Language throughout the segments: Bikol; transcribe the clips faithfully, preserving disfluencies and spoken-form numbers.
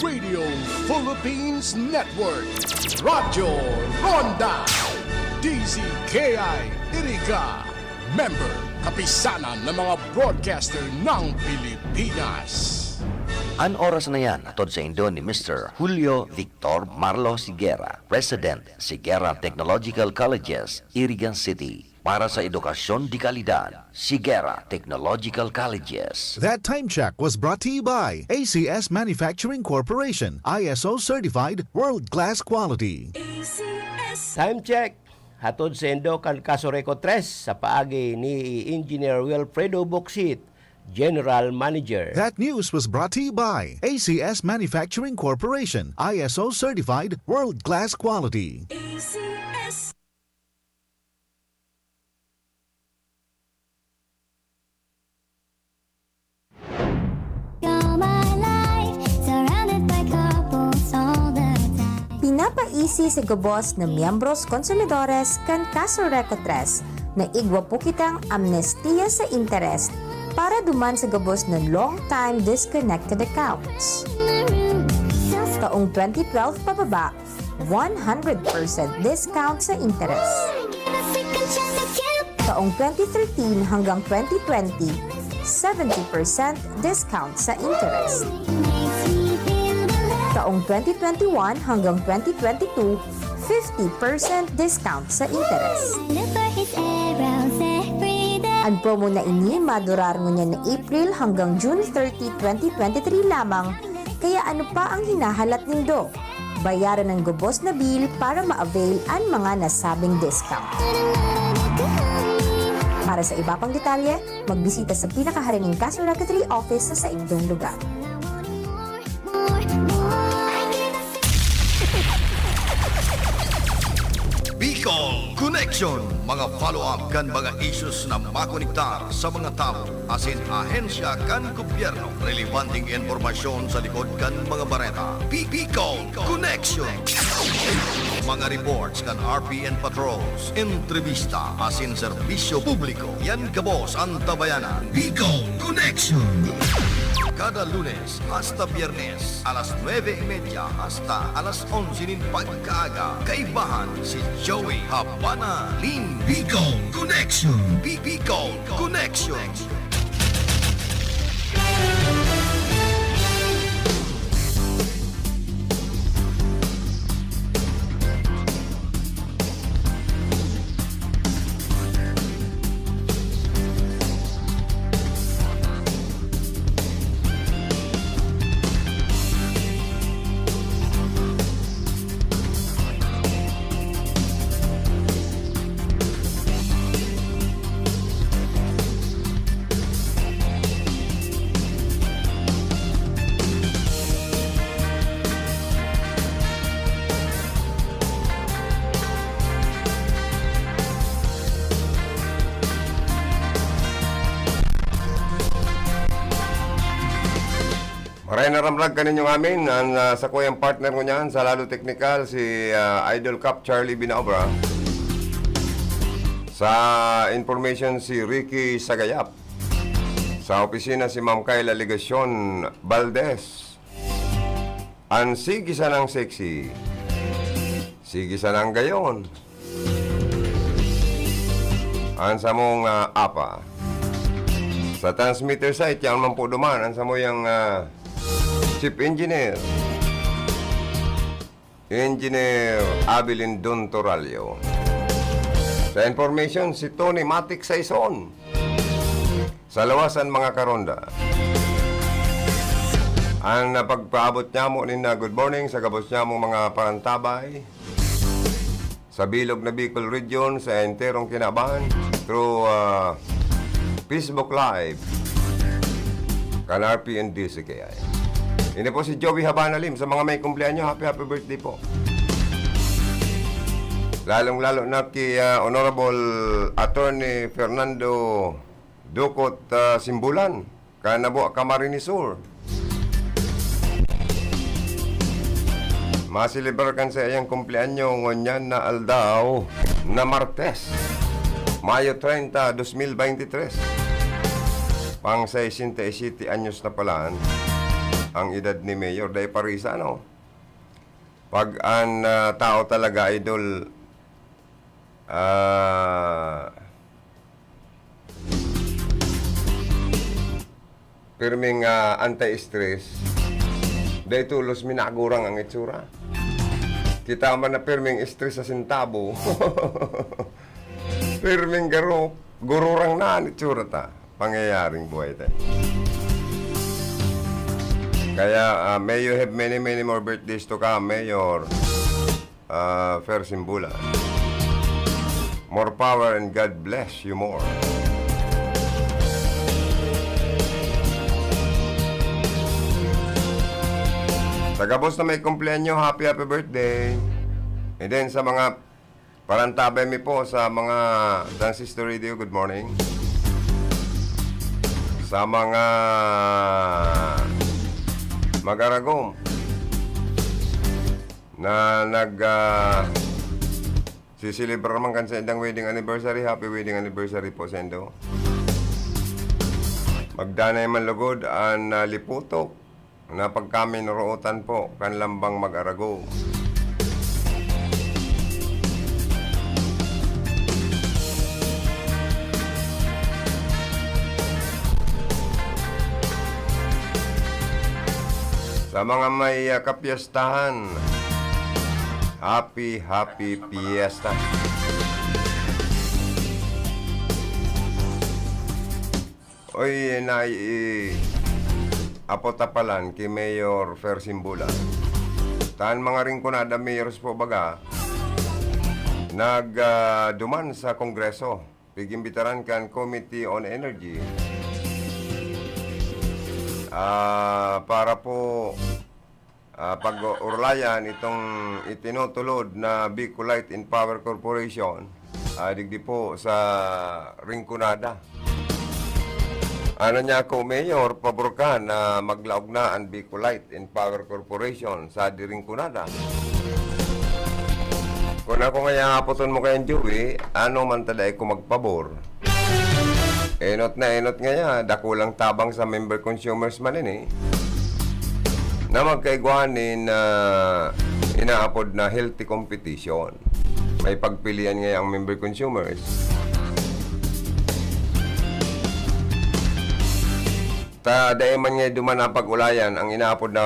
Radio Philippines Network, Radyo Ronda, D Z K I Iriga, member, kapisanan ng mga broadcaster ng Pilipinas. An oras na yan, hatod saindo ni Mister Julio Victor Marlo Sigera, President, Sigera Technological Colleges, Iriga City. Para sa edukasyon de kalidad, Sigera Technological Colleges. That time check was brought to you by A C S Manufacturing Corporation, I S O certified, world-class quality. Time check. Hatod saindo kan Casureco tres sa paagi ni Engineer Wilfredo Bucsit, General Manager. That news was brought to you by A C S Manufacturing Corporation, I S O certified, world-class quality. All my life, surrounded by couples all the time. Pinapaisi sa gabos na miyembros konsumidores kan Casureco tres na igwa po kitang amnestiya sa interest para duman sa gabos na long time disconnected accounts. Taong twenty twelve pababa, one hundred percent discount sa interes. Taong twenty thirteen hanggang twenty twenty, seventy percent discount sa interes. Taong twenty twenty-one hanggang twenty twenty-two, fifty percent discount sa interes. An promo na ini madurar ngunyan na April hanggang June thirty, twenty twenty-three lamang, kaya ano pa ang hinahalat nindo? Bayaran an gabos na bill para ma-avail an mga nasabing discount. Para sa iba pang detalye, magbisita sa pinakahari nin Casureco three office sa saindong lugar. Bicol Connection, mga follow-up kan mga issues na makonektar sa mga tawo asin ahensya kan gobyerno. Relebanteng impormasyon sa likod kan mga bareta. Bi-, Bicol Connection. Mga reports kan R P N Patrols, entrebista asin serbisyo publiko. Yan gabos an tabayanan. Bicol Connection. Kada Lunes hasta Biyernes, alas nuebe y media hasta alas onse nin pagkaaga. Kaibahan si Joey Habana Lin. Bicol Connection. Bi-, Bicol Connection. Maray na ramrag kaninyong amin, an, ah, sakuyang partner ngunyan sa Lalo Teknikal, si, ah, Idol Cap Charlie Binaobra. Sa information, si Ricky Sagayap. Sa opisina, si Ma'am Kayla Legacion Valdez. An sige sanang sexy, sige sanang gayon. An samong, ah, apa. Sa transmitter site, yan man po duman, an samuyang, ah, chief engineer, Engineer Abilin Don Toralio. Sa information, si Tony Matic Saison. Sa lawasan, mga karonda. An, ah, pagpaabot nyamo nin, ah, good morning sa gabos nyamong mga parantabay sa bilog na Bicol Region, sa enterong kinaban, through, ah, Facebook Live, kan R P N D C K I. Ini po si Joey Habana Lim. Sa mga may kumpleanyo, happy, happy birthday po. Lalong-lalo na kay, ah, Honorable Attorney Fernando Ducot, ah, Simbulan, kan Nabua, Camarines Sur. Maselebrar kan saiyang kumpleanyo ngunyan na aldaw na Martes, Mayo treinta, dos mil veintitrés. Pang sesenta y siete anyos na palan. ang edad ni Mayor, dai pa risa, no? Pag an, ah, tao talaga, idol, ah, pirming, ah, anti-stress, dai tolos minagurang ang itsura. Kita man na pirming stress sa sentabo. Pirming garo-, gururang na an itsura ta. Pangyayaring buhay tayo. Kaya, ah, may you have many, many more birthdays to come, Mayor, ah, Fer Simbula. More power and God bless you more. Sa gabos na may kumpleanyo, happy, happy birthday. And then sa mga parantabay mi po sa mga Transistor Radio, good morning. Sa mga mag-aragom na nag, ah, siselebrar man kan saindang wedding anniversary, happy wedding anniversary po sa indo. Magdanay man lugod an, ah, liputok na pagkaminurootan po kan lambang mag-arago. Sa mga may, ah, kapiyestahan, happy, happy fiesta. Oy, nai-, i-, apotapalan ki Mayor Fer Simbula. Ta an mga Rinconada mayors po baga, nag, ah, duman sa Kongreso. Pig-imbitaran kan Committee on Energy, ah, para po ah, pag-urulayan itong itinutulod na Bicolite and Power Corporation, ah, digdi po sa Rinconada. Ano niya ako, Mayor, pabor ka na maglaog na ang Bicolite and Power Corporation sa di Rinconada? Kung ako nga apoton mo kayang Joey, ano man ta dai ko magpabor? Enot na enot ngaya, dakulang tabang sa member consumers man ini, na magkaigwa nin, ah, inaapod na healthy competition. May pagpilian ngaya ang member consumers. Ta dai man ngaya duman ang pag-ulayan ang inaapod na,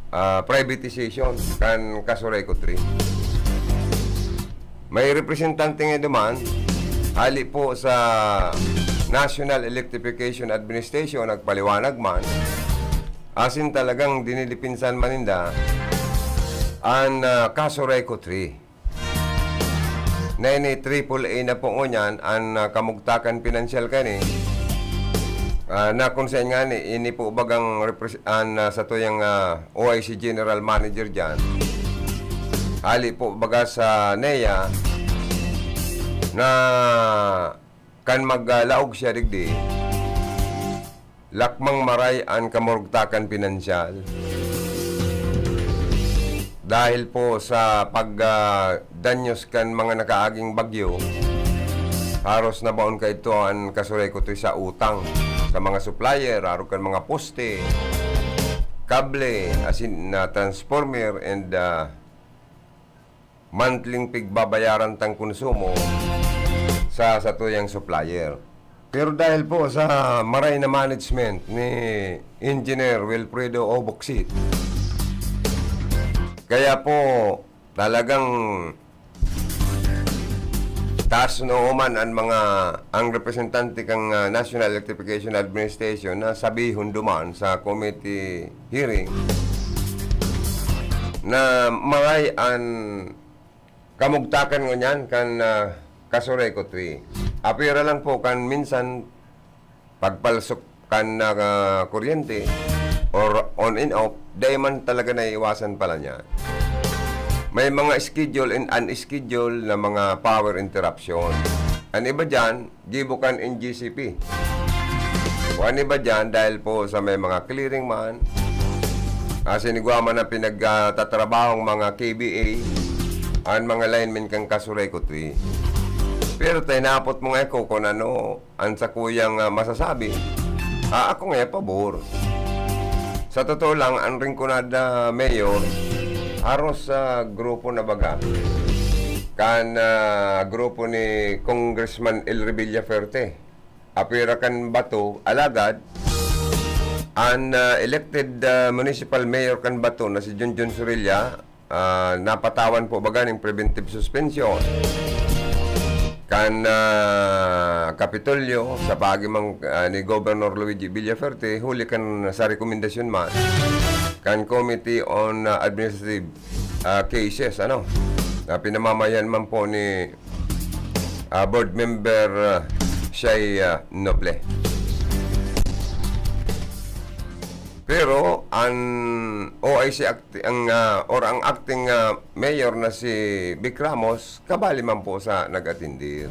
ah, privatization kan Casureco three. May representante nga duman, hali po sa National Electrification Administration, nagpaliwanag man, asin talagang dinidipinsan man ninda an, ah, Casureco three. Na ini triple A na po ngunyan an, ah, kamugtakan pinansyal kani, ah, na kung saan nga ni, ini po bagang repres-, an, ah, satuyang, ah, O I C General Manager diyan, hali po baga sa NEA, na kan maglaog siya digdi, lakmang maray an kamurugtakan pinansyal. Dahil po sa pag, ah, danyos kan mga nakaaging bagyo, haros nabaon kaidto an Casureco three sa utang sa mga supplier, arog kan mga poste, kable, asin na transformer, and, ah, monthly pigbabayaran tang konsumo sa satuyang supplier. Pero dahil po sa maray na management ni Engineer Wilfredo Oboksit, kaya po talagang taas noo man an mga, ang representante kan, ah, National Electrification Administration na sabihon duman sa committee hearing na maray an kamugtakan ngunyan kan, ah, Casureco three. Apira lang po kan minsan pagpalsok kan, ah, kuryente or on and off, dai man talaga naiiwasan pala niya. May mga schedule and unschedule na mga power interruption. An iba diyan, gibo kan N G C P. O an iba diyan, dahil po sa may mga clearing man, asin igwa man ang pinagtatrabahong mga K B A, an mga linemen kan Casureco three. Pero tayo napot mo nga ako kung ano an sakuyang, ah, masasabi, ah, ako nga pabor. Sa totoo lang, ang Rinconada Mayor, haros sa grupo na baga. Kan, ah, grupo ni Congressman El Revilla Ferte. Apira kan Bato, alagad, an, ah, elected, ah, municipal mayor kan Bato na si Junjun Sorilla, ah, napatawan po baga ning preventive suspension kan, ah, Kapitolyo sa paagi man, ah, ni Governor Luigi Villafuerte, huli kan sa rekomendasyon man kan Committee on, ah, Administrative, ah, Cases, ano, na pinamamayan man po ni, ah, Board Member, ah, Shai, ah, Noble. Pero an O I C act-, ang, ah, or ang acting, ah, mayor na si Vic Ramos, kabali man po sa nag-atindir.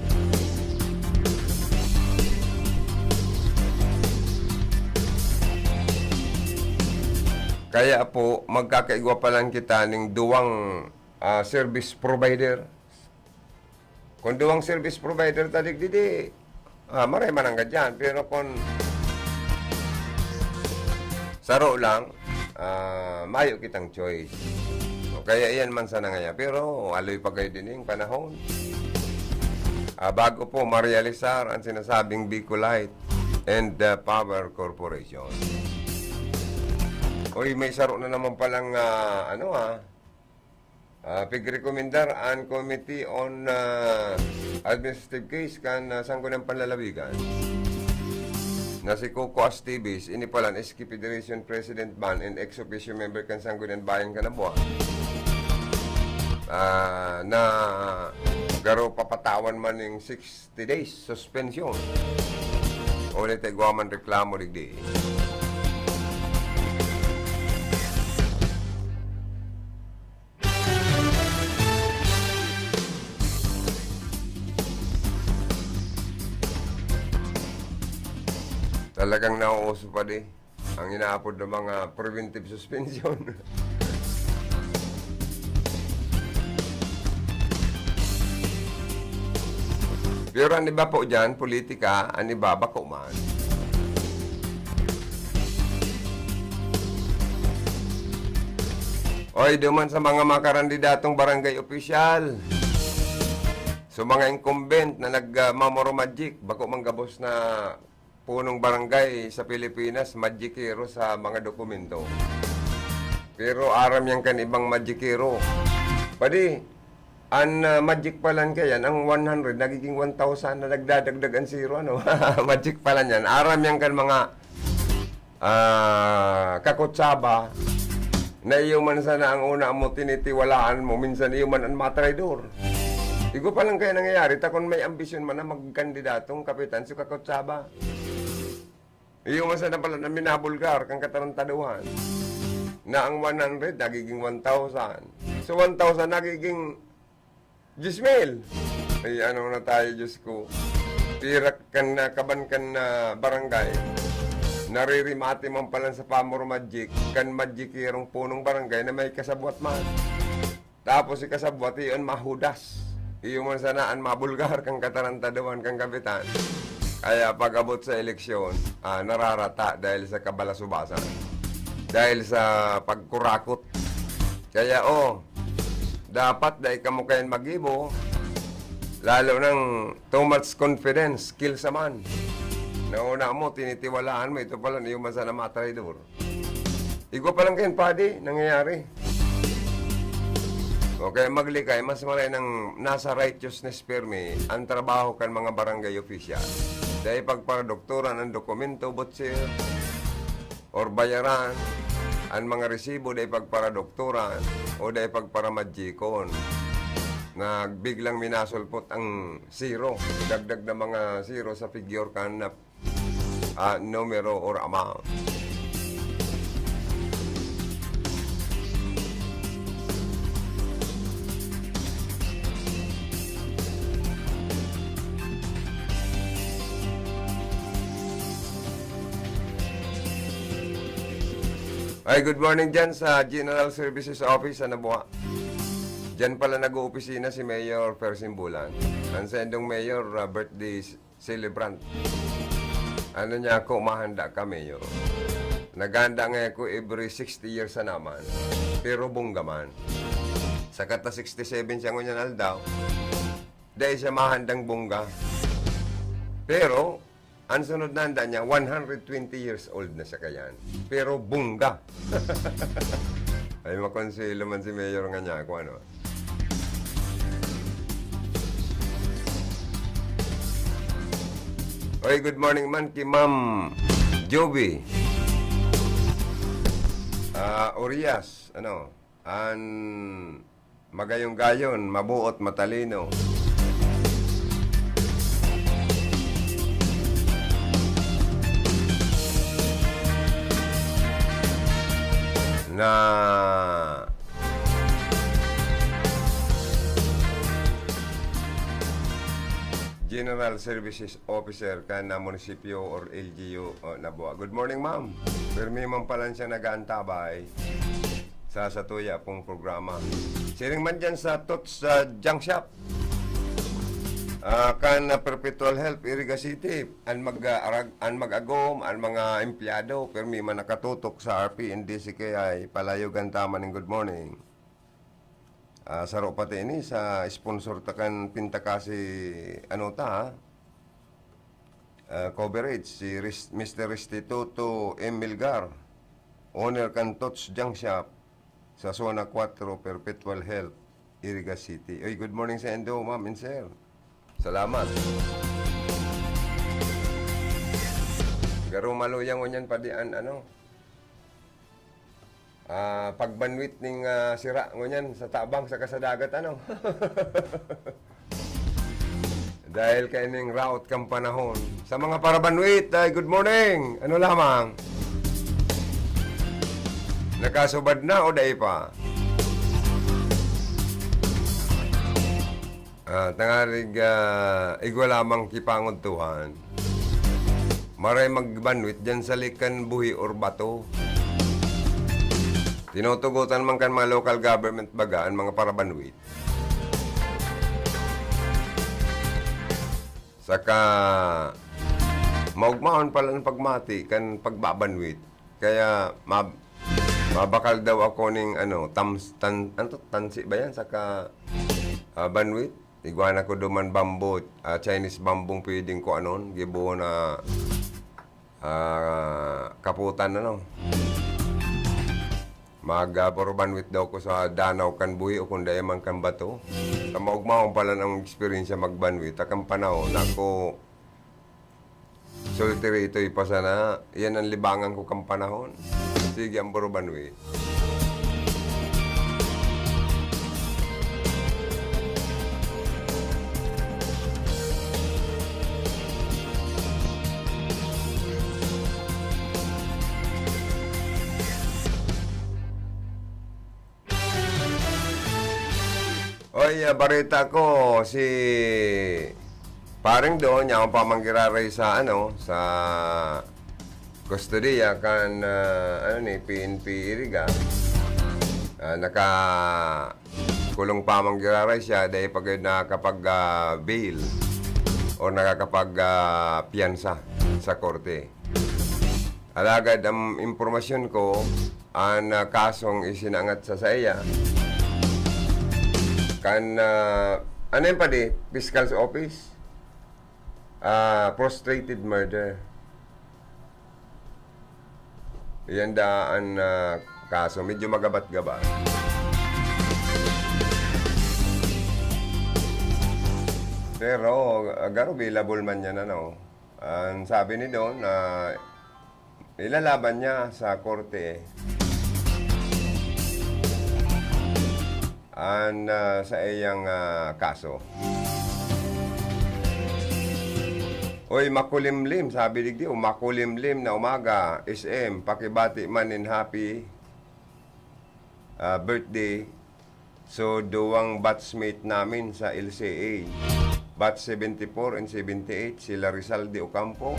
Kaya po, magkakaigwa pa lang kita ning duwang, ah, service provider. Kung duwang service provider ta digdi, di, ah, maray man ang gadyan. Pero kung saro lang, ah, mayo kitang choice. O kaya iyan man sana ngaya. Pero aloy pa kayo din yung panahon. Ah, bago po marealisar ang sinasabing Bicolite and, ah, Power Corporation. Uy, may saro na naman palang, ah, ano, ah, ah, pigrekomendar an Committee on, ah, Administrative Case kan, ah, Sangguniang Panlalawigan na si Coco Astibis, ini pala an S K Federation President man and ex officio member kan Sangguniang Bayan kan Nabua. Ah, na garo papatawan man ning sixty days suspension. Ulit ay igwa man reklamo digdi. Talagang nauuso pa di ang inaapod na mga preventive suspension. Pero an iba po diyan, politika, an iba, bako man. Oy, duman sa mga makarandidatong barangay opisyal, sa mga incumbent na nag, ah, mamoro magic, bako man gabos na punong barangay sa Pilipinas, magikero sa mga dokumento. Pero aram yan kan ibang magikero. Padi, an, ah, magic palan kayan, ang one hundred, nagiging one thousand na nagdadagdag ang zero, ano? Magic palan yan. Aram yan kan mga, ah, kakutsaba, na iyo man sana ang una mo, tinitiwalaan mo, minsan iyo man ang matraidor. Igwa pa lang kaya nangyayari, ta kun may ambisyon man na magkandidatong kapitan, so kakutsaba. Iyo man sana pala na minabulgar kan katarantaduhan, na ang one hundred nagiging one thousand. So, one thousand nagiging diyes mil. Ay, ano na tayo, Diyos ko. Pira kan, ah, kaban kan, ah, barangay. Naririmati man pala sa pamoro magic, kan magikirong punong barangay na may kasabwat man. Tapos si kasabwat, iyon mahudas. Iyo man sana an mabulgar kan katarantaduhan kan kapitan. Kaya pag-abot sa eleksyon, ah, nararata dahil sa kabalasubasan. Dahil sa pagkurakot. Kaya, oh, dapat dai kamo kayan magibo. Lalo nang too much confidence kills a man. Nauna mo, tinitiwalaan mo, ito pala, iyo man sana matraidor. Igwa pa lang kayan, padi, nangyayari. O kaya maglikay, mas maray nang nasa righteousness permi ang trabaho kan mga barangay official. Dai pagparadoktoran ang dokumento, butcher, or bayaran, ang mga resibo dai pagparadoktoran o dai pagparamajikon. Nagbiglang minasulpot ang zero, dagdag na mga zero sa figure kan na, ah, numero or amount. Ay, good morning dyan sa General Services Office sa Nabua. Diyan pala nag-oopisina si Mayor Percy Bulan. Ang sendong mayor, ah, birthday celebrant. Ano niya ako, mahanda kami, yo. Naghanda nga ako every sixty years na naman. Pero bongga man. Saka ta sixty-seven siya ngunyan aldaw. Dai siya mahandang bongga. Pero, ang sunod na handa niya, one hundred twenty years old na siya kayan. Pero bongga. Ay, makonselo man si Mayor nga niya, kung ano. Oy, good morning man ki Ma'am Joby. Ah, Urias, ano, an magayong-gayon, mabuot, matalino. Na General Services Officer kan na munisipyo or L G U, o, Labuan. Good morning, ma'am. Pirmi man pala siya nag-aantabay sa satuya pong programa. Siring man dyan sa Toots, sa junk shop. Ah, kan, ah, Perpetual Health, Iriga City, an mag, ah, arag-, an mag-agom, an mga empleyado, pirmi man nakatutok sa R P N D C K I, palayogan ta man ning good morning. Ah, saro pati ini sa sponsor ta kan pintakasi, ano ta, ha? Ah, coverage, si Res-, Mister Restituto M. Milgar, owner kan Toots Junk Shop sa Zona Cuatro, Perpetual Health, Iriga City. Oy, good morning sa indo, ma'am and sir. Salamat. Garo maluya ngunyan padi an, ano, ah, pagbanwit ning, ah, sira ngunyan sa tabang saka sa dagat, ano? Dahil kaining raot kan panahon. Sa mga parabanwit, ay, good morning! Ano lamang? Nakasubad na o dai pa? Ah, tangarig, ah, igwa lamang ki pangudtuhan. Maray magbanwit diyan sa likan buhi or bato. Tinutugotan man kan mga local government baga an mga parabanwit. Saka, maugmaon pala an pagmati kan pagbabanwit. Kaya, mab-, mabakal daw ako ning, ano, tams-, tan-, ano to? Tansi ba yan? Saka, ah, banwit. Igwa na ko duman bamboo, ah, Chinese bamboo, pwedeng ko anon, gibo na, ah, kaputan, ano. Mag, ah, puro banwit daw ko sa danaw kan buhi o kung dai man kan bato. Sa maugmaon pala ang eksperyensya magbanwit, at kan panahon, ako, sultiritoy pa sana. Yan ang libangan ko kan panahon. Sige, ang puro banwit. Oy, ah, bareta ko, si Pareng Do, niya akong pamang giraray sa, ano, sa kustodiya kan, ah, ano ni, P N P Iriga. Ah, nakakulong pamang giraray siya, dahil pa gayud nakakapag, ah, bail o nakakapag, ah, piyansa sa korte. Alagad ang impormasyon ko, an, ah, kasong isinangat sa saiya kan, ah, ano yun, padi? Fiscal's Office? Ah, frustrated murder. Yan daan na kaso. Medyo magabat-gabat. Pero, ah, garo bailable man yan, ano. Ang sabi ni Don, na ilalaban niya sa korte an, ah, sa iyang, ah, kaso. Oy, makulimlim, sabi digdi, o, makulimlim na umaga, S M, pakibati man nin happy, ah, birthday. So, duwang batchmate namin sa L C A, batch seventy-four and seventy-eight, sila Rizal de Ocampo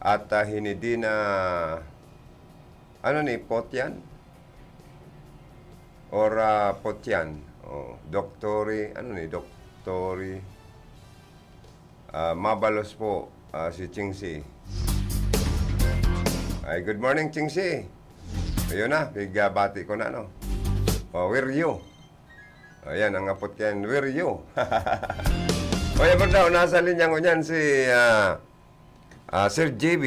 at, ah, Hinidina, ano ni, Potian? Or, ah, Potian? Oh, Doktori, ano ni, Doktori? Ah, mabalos po, ah, si Chingsi. Ay, good morning, Chingsi. Ayun na, pigbati ko na, no? Oh, where you? Ayan, ang apot kayan, where you? Oy, Abro daw, nasa linya ko niyan si, ah, ah, Sir J B,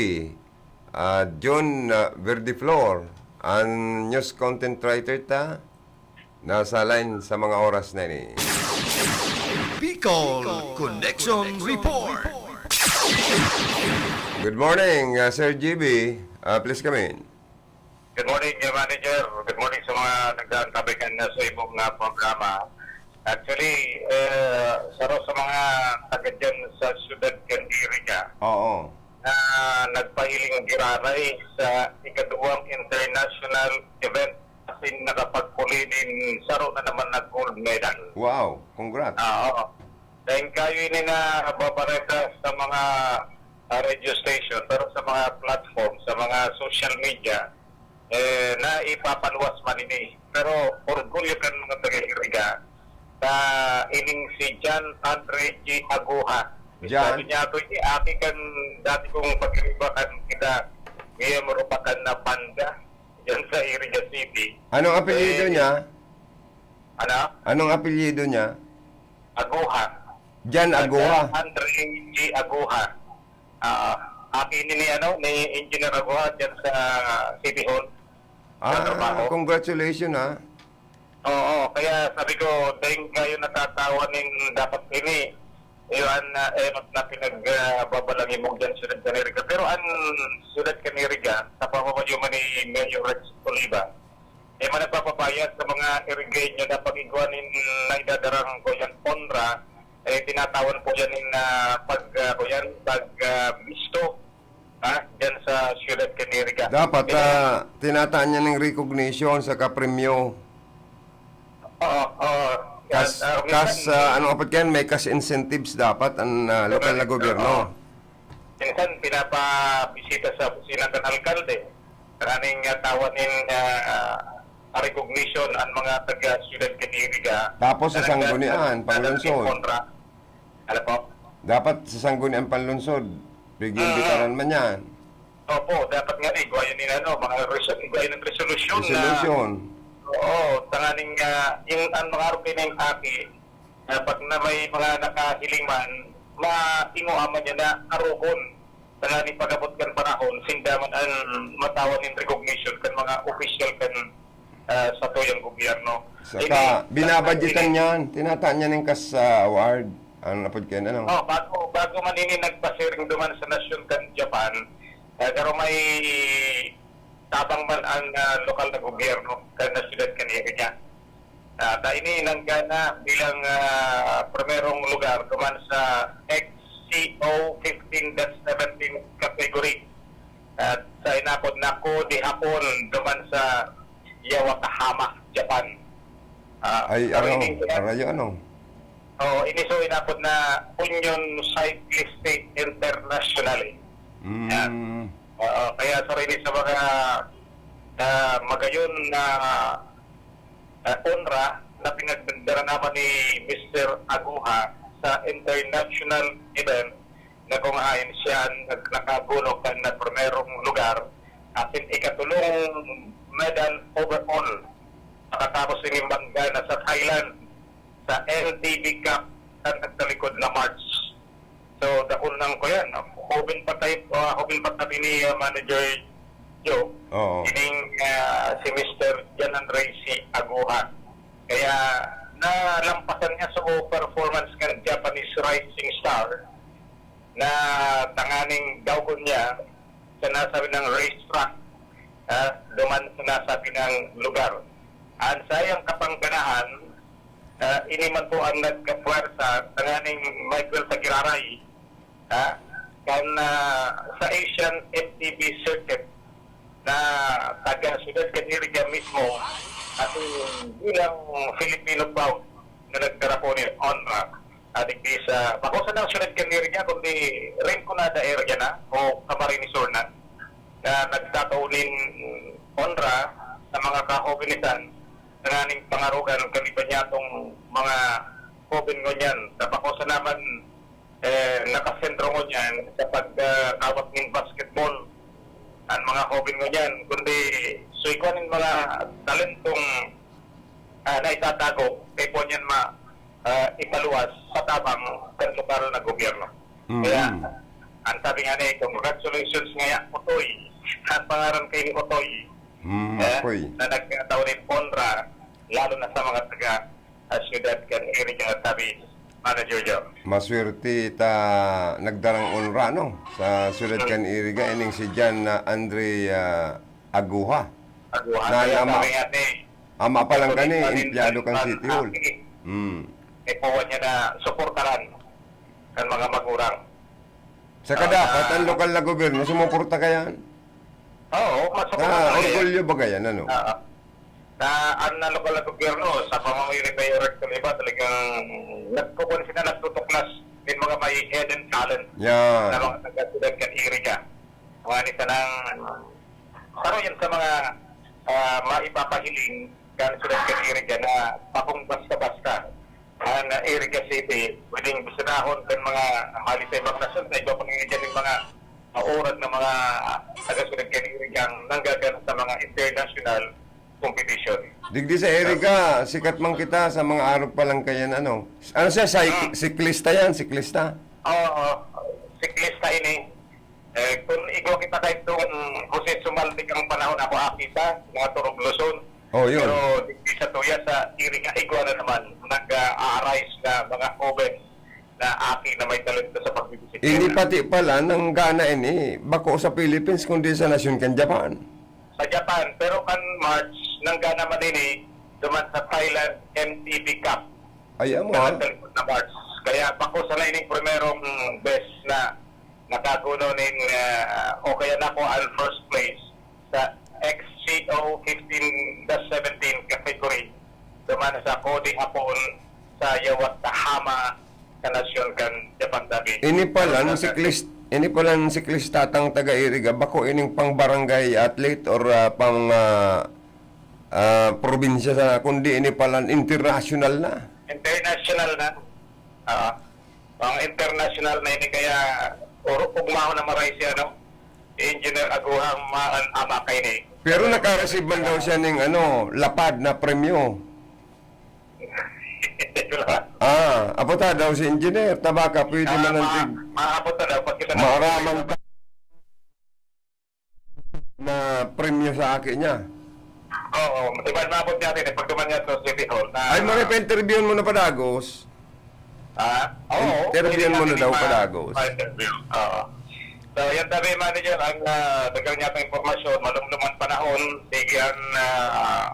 ah, John, ah, Verdeflor, ang news content writer ta. Nasa line sa mga oras na ini. Bicol Connection Report. Good morning, ah, Sir G B. Ah, please come in. Good morning, uh, Manager. Good morning sa mga nag-aantabay kan na sa imong, uh, programa. Actually, eh, saro sa mga taga dyan sa siyudad kan Iriga Oo. na nagpahiling giraray sa ikaduwang international event asin nakapagpuli nin saro na naman na gold medal. Wow, congrats. Ah, oo. Dahil kayo ini na babareta sa mga, ah, radio station, pero sa mga platform, sa mga social media, eh, naipapaluwas man ini. Pero orgulyo kan mga taga-Iriga sa ining si John Andre G. Aguha. John? Sabi niya, "Ako, ini, aki kan dati kong pag-Iriga kan kita, miyembro pa kan na banda." Diyan sa Iriga City. Anong apelyido Eh, niya? Ano? Anong apelyido niya? Aguha. Jan Ah, Aguha. Jan Andre G. Aguha. Ah, aki ini ni, ano, ni Engineer Aguha diyan sa City Hall. Ah, Sa trabaho. Congratulations, ah. Oo, kaya sabi ko, dahil kayo natatawa nin dapat ini, iyan na enot na pinag, ah, babalangimog dyan siyudad kan Iriga. Pero ang siyudad kan Iriga, sa pamamayo man ni Mayor Rex Oliva, eh, man nagpapabayad sa mga Irigueño na pag-igwa nin naidadarang kuyan onra, eh, tinatawan po yan in, ah, pag, ah, kuyan, pag, ah, bisto, ah, dyan sa siyudad kan Iriga. Dapat, Kaya ah, tinataan niya ng recognition sa kapremyo. Oo, oo. Kas, Ah, ah, kas, minsan, ah, ano, apat yan, may cash incentives dapat ang, ah, lokal na Correct, gobyerno. oo. Minsan, pinapabisita sa opisina kan alkalde. Tanganing, ah, tawan nin, ah, recognition ang mga taga-siyudad kan Iriga Tapos sa na nagda-, Sanggunian, nagdadala Panlungsod. kontra. Ano po? Dapat sa Sanggunian, Panlungsod, Mm. bigyan bitaran man yan. Opo, dapat nga, eh, igwa yun yung ano, mga resol-, igwa yun ang resolusyon na Resolution. Oo, tanganing, ah, yung, ang mga arukin ng aki, ah, pag na may mga nakahiling man, maingoa man niya na arugon. Tanganing pag-abot kan panahon, sinda man ang matawan nin recognition kan mga opisyal kan, ah, satuyang gobyerno. Saka, Ini, binabadgetan ini niyan, tinataan niya ning kas, ah, award. Ang napod kayo, ano? Oh, bago, bago man ini nagpasiring duman sa nasyon kan Japan, ah, pero may tabang man ang, ah, lokal na gobyerno kan na siyudad kan Iriga. Ah, ta ini nanggana bilang, ah, primerong lugar duman sa X C O fifteen dash seventeen category. At sa inapod na Ko de Japón duman sa Yokohama, Japan. Ah, Ay, pero ano? ini, Arayo, ano? Oo, ini so inapod na Union Cycliste International, eh. Mm. Yan. Oo, kaya sa rin sa mga, ah, magayon na, ah, onra na pinagdara naman ni Mister Aguha sa international event na kung hain siya ang nag-, nakagulo kan na primerong lugar asin ikatulong medal overall. Pagkatapos ini manggana sa Thailand, sa L T B Cup, sa nagtalikod na March. So, dakul nang kuyan, no? Hubin pa tayo, ah, hubin pa tabi ni, ah, Manager Joe, Oo. ining, ah, si Mister Jan Andres si Aguha. Kaya, nalampasan niya sa performance ng Japanese Rising Star na tanganing daugon niya sa nasabi ng racetrack, ah, duman sa nasabi ng lugar. Ang sayang kapangganahan, ah, ini man po ang nagkapwersa tanganing Michael Tagiraray, ah, kan, ah, sa Asian M T B circuit na taga siyudad kan Iriga mismo, at bilang Filipino proud na nagdara po ni honra. Adik di sa, bako sa nang siyudad kan Iriga, kundi Rinconada area na, o Camarines Sur na, na nagtatao nin honra sa mga kahobinisan, tanganing pangarugan kan iba niyatong mga hoben ngunyan. Sa bako sa naman, eh, nakasentro ngunyan sa pag, ah, kawat nin basketball. Ang mga hoben ngunyan, kundi suikwan nin mga talentong, ah, naitatago, kay pwede yan ma-, ah, ipaluwas sa tabang kan lokal na gobyerno. Mm. Kaya, ang sabi nga ni, "Congratulations ngaya, Utoy." Ang pangaran kay Utoy, Mm, eh, ako'y. na nagkataon nin onra, lalo na sa mga taga, ah, siyudad kan Iriga, sabi, Manager Joe. Maswerte ta nagdarang onra, no? Sa siyudad Mm. kan Iriga, ining si John na Andre, ah, Aguha. Aguha, Na, kaya na ma-, sabi nga ni, ama pa lang kani, Kulitan, empleyado kan Kulitan, City Hall. Aki. Hmm. Ipuwan niya na suportaran kan mga magurang. Sa Ah, kadapat, na ang lokal na gobyerno, sumuporta kayan. Oo, mas Na, suporta kayan. Orgulyo ba kayan, ano? Oo. Na ang na lokal na gobyerno, sa pamamayo ni Mayor Rex Oliva, talagang nagkukuha sila, nagtutuklas din mga may hidden talent Yan. na mga taga-siyudad kan Iriga. Mga ni sanang Saro yan sa mga, ah, maipapahiling kan siyudad kan Iriga na bakong basta-basta ang Iriga City. Pwedeng bisitahon kan mga hali sa ibang nasyon, sa iba pang dyan yung mga maurag na mga taga-siyudad kan Iriga ang nanggagana sa mga international competition. Digdi sa Iriga, sikat man kita sa mga arog pa lang kayan, ano? Ano siya, cyc-, Ah. siklista yan, siklista? Oo, siklista ini. Eh, kung igwa kita kay Don Jose Sumaldi kang panahon, ako aki sa mga Turog Luzon. Oh, yun. Pero digdi sa tuya sa Iriga, igwa na naman, nag-a-arise na mga hoben na aki na may talento sa pagbibisikleta. Ini pati pala, nanggana ini, bako sa Philippines, kundi sa nasyon kan Japan. Sa Japan. Pero kan March, nanggana man ini, duman sa Thailand M T B Cup. Ay, amo, ah. Sa nagtalikod na March. Kaya bako sana ining primerong best na nakaguno nin, ah, o kaya nakuha ang first place sa X C O fifteen dash seventeen category. Duman sa Kodi Hapon sa Yawatahama sa nasyon kan Japan, sabi. Ini palan Sa siklis-, ini palan siklistatang taga Iriga, bako ining pang barangay athlete or, ah, pang, ah, ah, probinsya sana, kundi ini palan international na. International na. Ah, pang international na ini, kaya oro-, ugmahon na maray si, ano, Engineer Aguhang ma-, ama kaini. Pero naka-receive man daw siya ning, ano, lapad na premyo. Ito lang. Ah, apo ta daw si Engineer Tabaka, pwede Ah, man ang ma-, tig-, maabot na daw, pag kita na maaraman ta-, na premyo sa aki niya. Oo, di ba, maabot niya rin, eh, pag duman niya sa City Hall, na Ay, mare, pa-interviewon mo na padagos. Ah, oo, Interviewon pwede mo na natin daw ipa-, padagos. pa-interview. Oo. So, yan tabi, Manager, ang, ah, dagang niya pang impormasyon, malumlum ang panahon, sige ang, ah,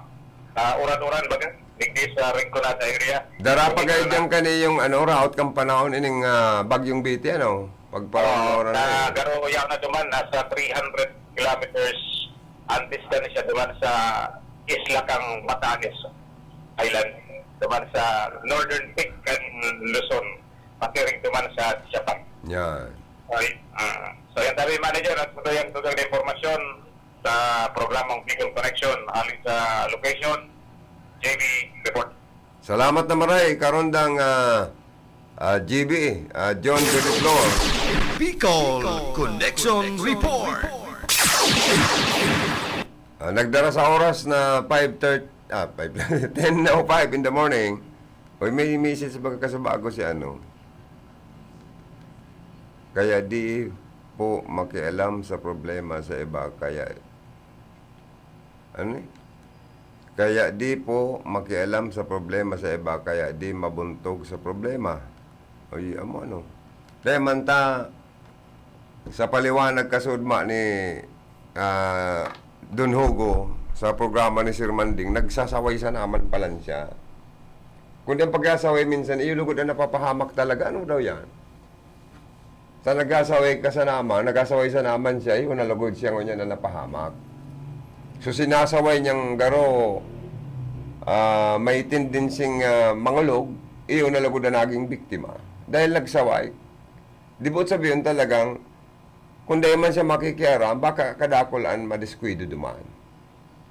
ah, uran-uran, baga, digdi sa Rinconada area. Dara So, pa ito kayo na. Diyan kani yung, ano, raot kang panahon ining, ah, Bagyong Betty, ano? Pagpauran Oo, na na, eh. Garo, yaw na duman, nasa three hundred kilometers ang distansya duman sa isla kang Batanes Island, duman sa Northern Peak kan Luzon, patiring duman sa Japan. Yan. Okay. Ah, so, yan tabi, Manager, at ito yung tugang na impormasyon sa programang Bicol Connection, hali sa location, J B report. Salamat na maray, karondang, ah, ah, G B, ah, John David Flor. Bicol Connection Report. Ah, nagdara sa oras na five thirty, ah, five, ten oh five in the morning. Uy, may message ba ka sa bago si ano? Kaya di po makialam sa problema sa iba, kaya, ano eh? Kaya di po makialam sa problema sa iba, kaya di mabuntog sa problema. Uy, amo ano? Kaya man ta, sa paliwanag kasudma ni, ah, Don Hugo sa programa ni Sir Manding, nagsasaway sa naman palan siya. Kundi ang pagkasaway minsan, iyo lugod na napapahamak talaga. Ano daw yan? Sa nagasaway ka sa naman, nagasaway sa naman siya, iyo na lugod siya ngunyan na napahamak. So, sinasaway niyang garo, ah, may tendensing, ah, mangulog, iyo na lugod na naging biktima. Dahil nagsaway, di buot sabihin talagang, kung dai man siya makikiaram, baka kadakul an madiskuido duman.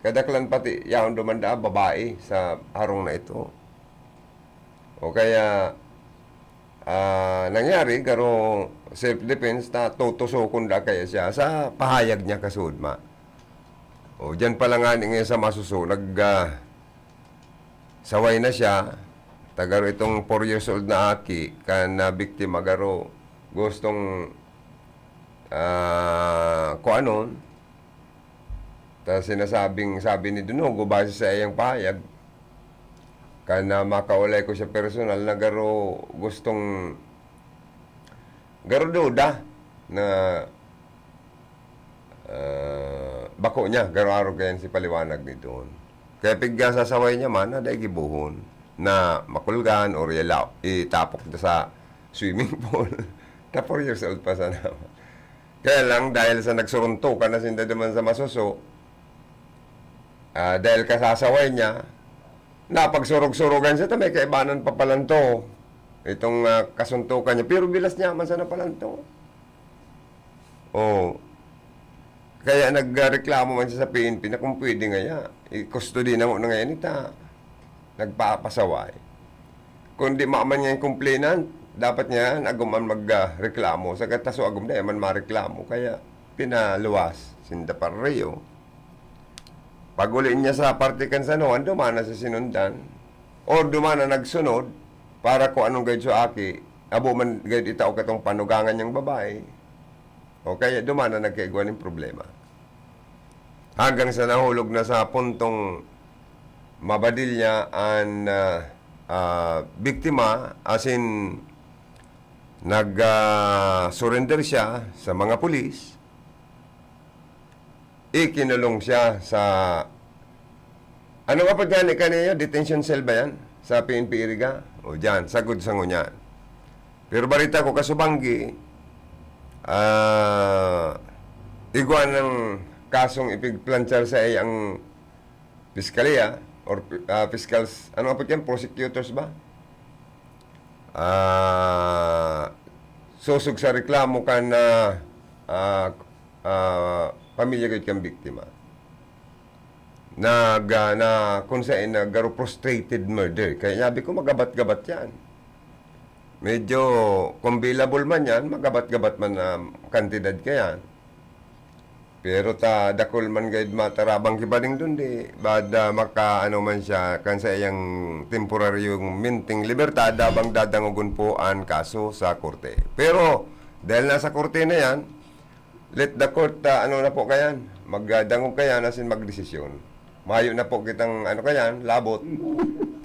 Kadaklan pati yaon duman daa babae sa harong na ito. O kaya, ah, nangyari, garo self-defense na tutusokon da kaya siya sa pahayag niya kasudma. O, diyan pa lang ngani ngayon sa Masuso, nag, ah, saway na siya. Tagaro itong four years old na aki, kan, ah, biktima, garo gustong, ah, kuanon. Ta sinasabing, sabi ni Dunugo, base sa iyang pahayag, kan, ah, makaulay ko siya personal, na garo gustong, garo duda na, ah, bako niya, garo arog kayan si paliwanag ni Dun. Kaya pigkasasaway niya man, na dai gibohon na makulgan or yalaw, itapok na sa swimming pool. Ta four years old pa sana. Kaya lang, dahil sa nagsuruntukan na sinda duman sa Masuso, ah, dahil kasasaway niya, napagsurog-surugan siya, ta may kaibanan pa palanto itong, ah, kasuntukan niya. Pero bilas niya man sana palanto. Oh. Kaya nagreklamo man siya sa P N P na kung pwede ngaya, i-custody na mo na ngayon ita. Nagpapasaway. Kung di maman niya yung complainant, dapat niya naguman mag, ah, reklamo. Sa kataso agum na man mareklamo, kaya pinaluwas sinda pa Rio. Pag-uli niya sa parte kan San Juan, duman na sa sinundan. Or duman na nagsunod para kung anong gayud sa aki, abo man gayud itao katong panugangan niyang babae. O kaya duman na nagkaigwa nin problema. Hanggang sa nahulog na sa puntong mabadil niya an, ah, ah, biktima, asin nag, ah, surrender siya sa mga pulis. Ikinulong siya sa, ano nga pa gani kaniya? Detention cell ba yan? Sa P N P Iriga? O dyan, sagod sa ngunyan. Pero balita ko, kasubanggi, ah, igwa ng kasong ipigplanchar sa ang piskalya or, ah, fiscals, ano nga po yan? Prosecutors ba? Ah, sosog sa reklamo kan, ah, ah, ah, pamilya gayud kan biktima. Nag, ah, na kung saan na garo frustrated murder. Kaya sabi ko, magabat-gabat yan. Medyo, kung billable man yan, magabat-gabat man na kantidad ka yan. Pero ta dakul man gayud matarabang ki Bading Dundi, bada maka-ano man siya, kan sa iyang temporaryong minting libertad, habang dadangogon po an kaso sa korte. Pero, dahil nasa korte na yan, let the court, ah, ano na po kayan, magdangog kayan, asin magdesisyon. Mayo na po kitang, ano kayan, labot.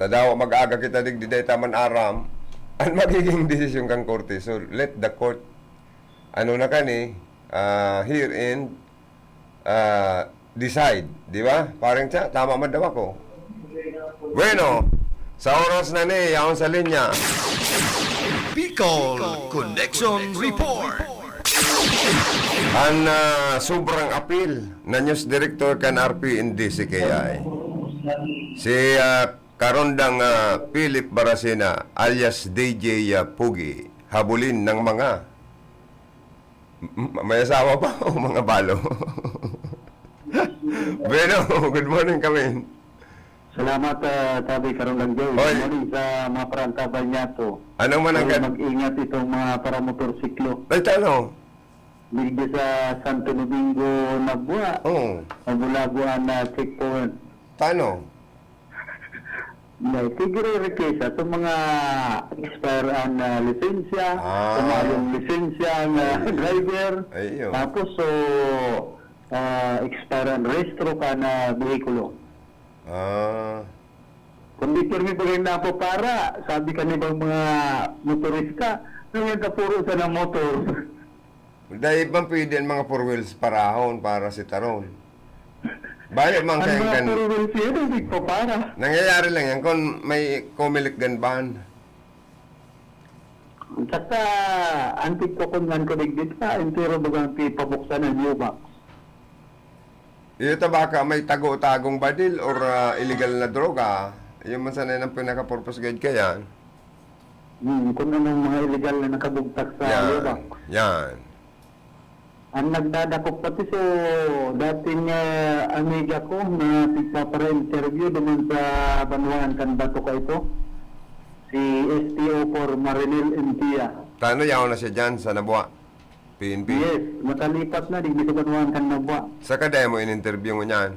Tadawa mag-aga kita digdi, dahil taman aram, ang magiging desisyon kang korte. So, let the court, ano na kani, ah, hear and, ah, decide. Di ba? Parang siya, tama man daw ako. Bueno, sa oras na ni, yaon sa linya. Bicol Connection Report. An, ah, sobrang apil na news director kan R P N D C K I. Si, ah, Karondang, ah, Philip Baracena alias D J, ah, Pugi, habulin ng mga M-, may asawa pa o mga balo? Bueno, good morning kami. Salamat, ah, Tabi Karong Langgay. Oy. Good morning sa mga parantabay niya to. Anong man ang Oy, kan- mag-ingat itong mga paramotorsiklo. Ay, tano? Digdi sa Santo Domingo, Nabua. Oo. Mabulabuan na checkpoint. Tano? May tigre-request sa mga expire ang, ah, lisensya, Ah. kumayong lisensya ang, ah, Ay. driver. Ay, iyo. Tapos, so, ah, expire ang rehistro ka na behikulo. Ah. Kung di pirmi pa rin napapara, sabi ka ni bang mga motorista, "Ano yan, kapuro sa na motor?" Dai man pwede ang mga four wheels parahon para si Taron. Bayo man Ang kaya mga kan-, four wheels yan, hindi pa para. Nangyayari lang yan kung may Comelec gun ban. Saka, antik ko kung ngan ko digdit ka, entero bagang pipabuksan ang new box. Iyo ta baka may tago-tagong badil or, ah, illegal na droga. Iyo man sana ang pinaka-purpose guide kaya. Hmm, kung anong mga illegal na nakabugtak sa Yan. Lubak. Yan. Ang nagdadakop pati so dating, ah, amiga ko na nagpapara-interview duman sa banwaan kan Bato ka ito, si S T O four Marinel Entia. Tano yaw na siya dyan sa Nabua? P N P. Yes, makalipat na, digdi sa banwaan kan Nabua. Sa kadaya mo in-interview ngunyan?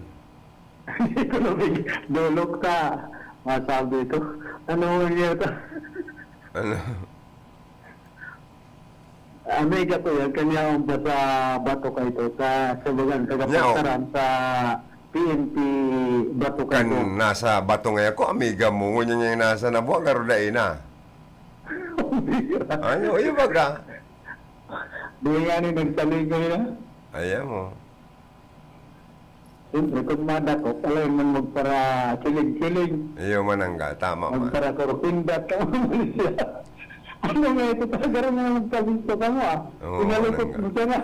Hindi ko nabig-, dolok ta. Masabi ko. Ano mo niya to? Ano? Amiga ko yan, kanya ang basa bato kay to. Sa, sa bagan, sa Nyaw. Kapagtaran, sa P N P bato kay Kan to. nasa bato ngayon ko, amiga mo, ngunyan yung nasa nabuha, garo dai na. Ano, iyo baga? Di nga ni nagsaling ko yun. Ayan mo. Siyempre, kung madakop, alam mo magpara kilig-kilig. Iyo manangga, tama man. Magpara kurupindat ka mo siya. Ano nga ito? Talaga rin nga magkalisto ka mo ah. Oo, Pinalipot talaga. mo siya na.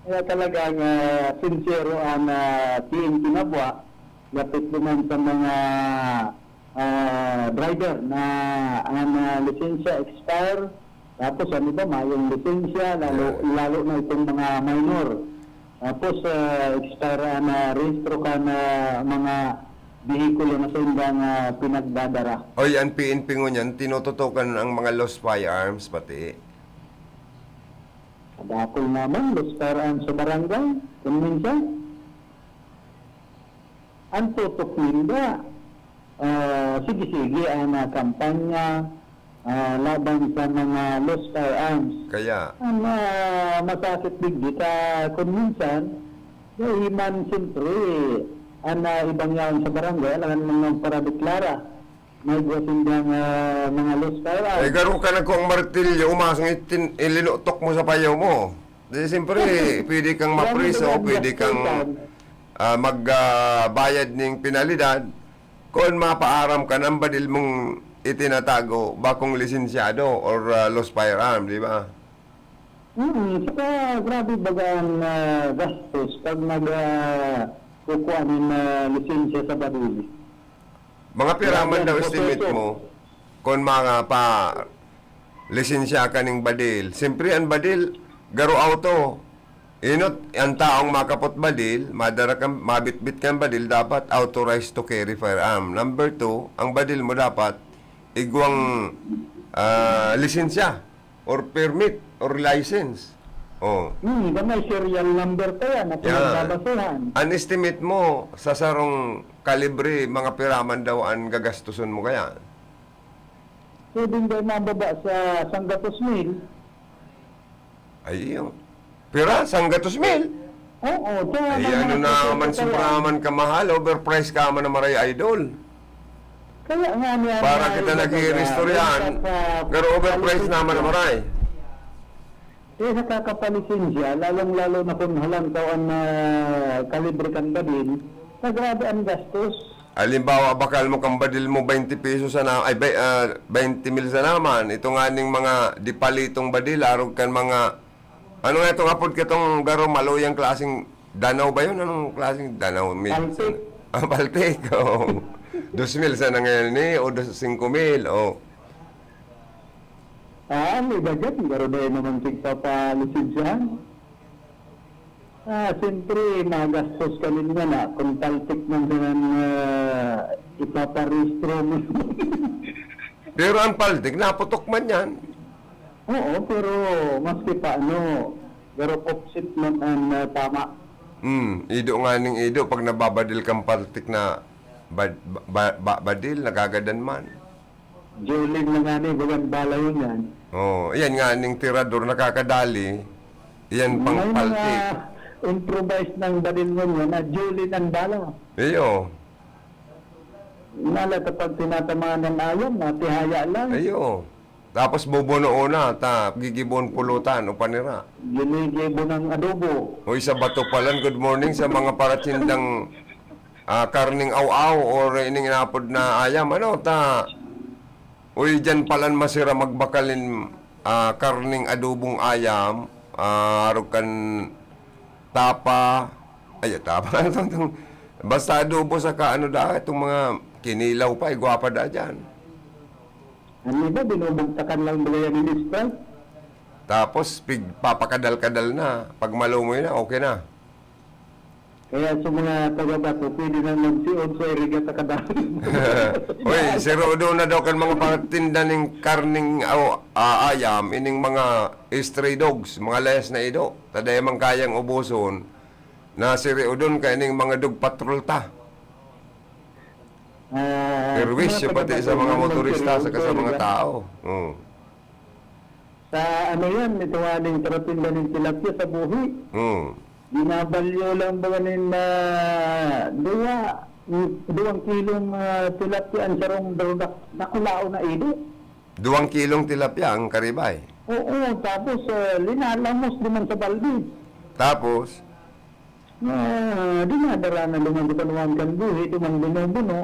Kaya talaga nga sincero ang ah, P N P na buwa. Lapit naman sa mga ah, driver na ang ah, lisensya expire. Tapos ano ba, mayong lisensya, lalo, Yeah. lalo na itong mga minor. Tapos ah, expire ang ah, rehistro ka na mga behikulo na sa indang ah, pinagdadara. Oy, ang P N P ngunyan, tinututukan ang mga lost firearms pati. Kadakol naman, lost firearms sa barangay, kung minsan. Ang tutok ninda, ah, sige-sige ang ah, kampanya ah, laban sa mga lost firearms. Kaya, Ang ah, masakit digdi ka kung minsan, dahil man siyempre, ang ah, ibang yaon sa barangay, alangan mga paradeklara. May buwas sindang ah, mga lost firearms. ay garo ka na kung martilyo, umasang itin, ilinutok mo sa payaw mo. Di siyempre, pwede kang mapriso, pwede kang ah, magbayad ning penalidad. Kung mapaaram ka ng badil mong itinatago, bakong lisensyado or ah, lost firearm, di ba? Hmm, saka grabe baga ang ah, gastos pag nag ah, kukuha nin ah, lisensya sa baril. Mga piraman Yan, daw yan, estimate proseso. Mo, kung mga pa lisensya ka ning badil. Siyempre, ang badil, garo auto. Inot, ang taong makapot badil, madara ka, mabitbit kang badil, dapat authorized to carry firearm. Number two, ang badil mo dapat igwang ah, lisensya or permit or license. Oh. Hmm, may serial number pa yan na Yan. pinagbabasehan. An estimate mo sa sarong kalibre, mga piraman daw an gagastuson mo kaya? Pwedeng dahil mababa sa sanggatos mil. Ay, iyo. Pira? Sanggatos mil? Oo, kaya Ay, may ano mga na proseso man, pa sobra yan. Man kamahal, overpriced ka man na maray, idol. Kaya nga niya Para na kita yung nag-i-restore baga, yan. sa Pero overpriced quality naman na siya. Maray. Eh, nakakapalisensya, lalong-lalo na kung halangkaw ang ah, kalibre kan badil, na grabe ang gastos. Halimbawa, bakal mo kang badil mo, twenty pesos sana, ay, bay, ah, twenty mil sana man. Ito nga ning mga dipalitong badil, arog kan mga, ano nga itong apod kitong garo, maluyang klaseng danaw ba yun? Anong klaseng danaw? May, Paltik. Ah, paltik, oo. Dos mil sana ngayon eh, o dos, singko mil, oh. Ah, may budget, pero dahil naman tigpapalisensyahan. Ah, siyempre, magastos ka rin nga na kung paltik man siya ng ah, ipaparehistro mo. Pero ang paltik, naputok man yan. Oo, pero maski pa ano, pero opsit man ang ah, tama. Hmm, ido nga ning ido, pag nababadil kang paltik na bad, ba, ba, badil, nagagadan man. Dueling na nga ni, bagang bala yun yan. Oh, yan nga ning tirador nakakadali. Yan pang May mga paltik. improvised ng badil mo niya na dueling ang bala. Iyo. Nala kapag tinatamaan ng ayam, matihaya lang. Iyo. Tapos bubunuon na, ta, gigibon pulutan o panira. Ginigibo ng adobo. Uy, sa Batupalan, good morning sa mga paratindang ah, karning aw-aw or ining inapod na ayam, ano, ta, uy, dyan palan masira magbakalin ah, karning adobong ayam, ah, arog kan tapa, ay, tapa, ano tong, tong, basta adobo saka ano da, itong mga kinilaw pa, igwapa da dyan. Ang iba, binubugtakan lang nila yan ng Sprite. Tapos, pig, papakadal-kadal na. Pag malumoy na, okay na. Kaya sa mga taga-Bato, pwede na magsiod sa irigat sa kadal. Uy, sirudo na daw kan mga pagtinda ning karning aw, ah, ayam, ining mga stray dogs, mga layas na ido. Ta dai man kayang ubuson. Nasiriudon kaining mga dog patrol ta. Ah, Perwisyo sa mga pati sa mga taga-Pangasinan, motorista, saka sa mga tao. Oo. Sa ano yan, ito nga ning taratinda ning tilapia sa buhi. Oo. Binabalyo lang ba ganin na duwa, duwang kilong, ah, tilapia ang sarong darudak, dakulaon na ido. Duwang kilong tilapia ang karibay. Oo, tapos, ah, linalamos naman sa balde. Tapos? Ah, dinadara na duman sa kanuhan kan buhi, duman binubuno.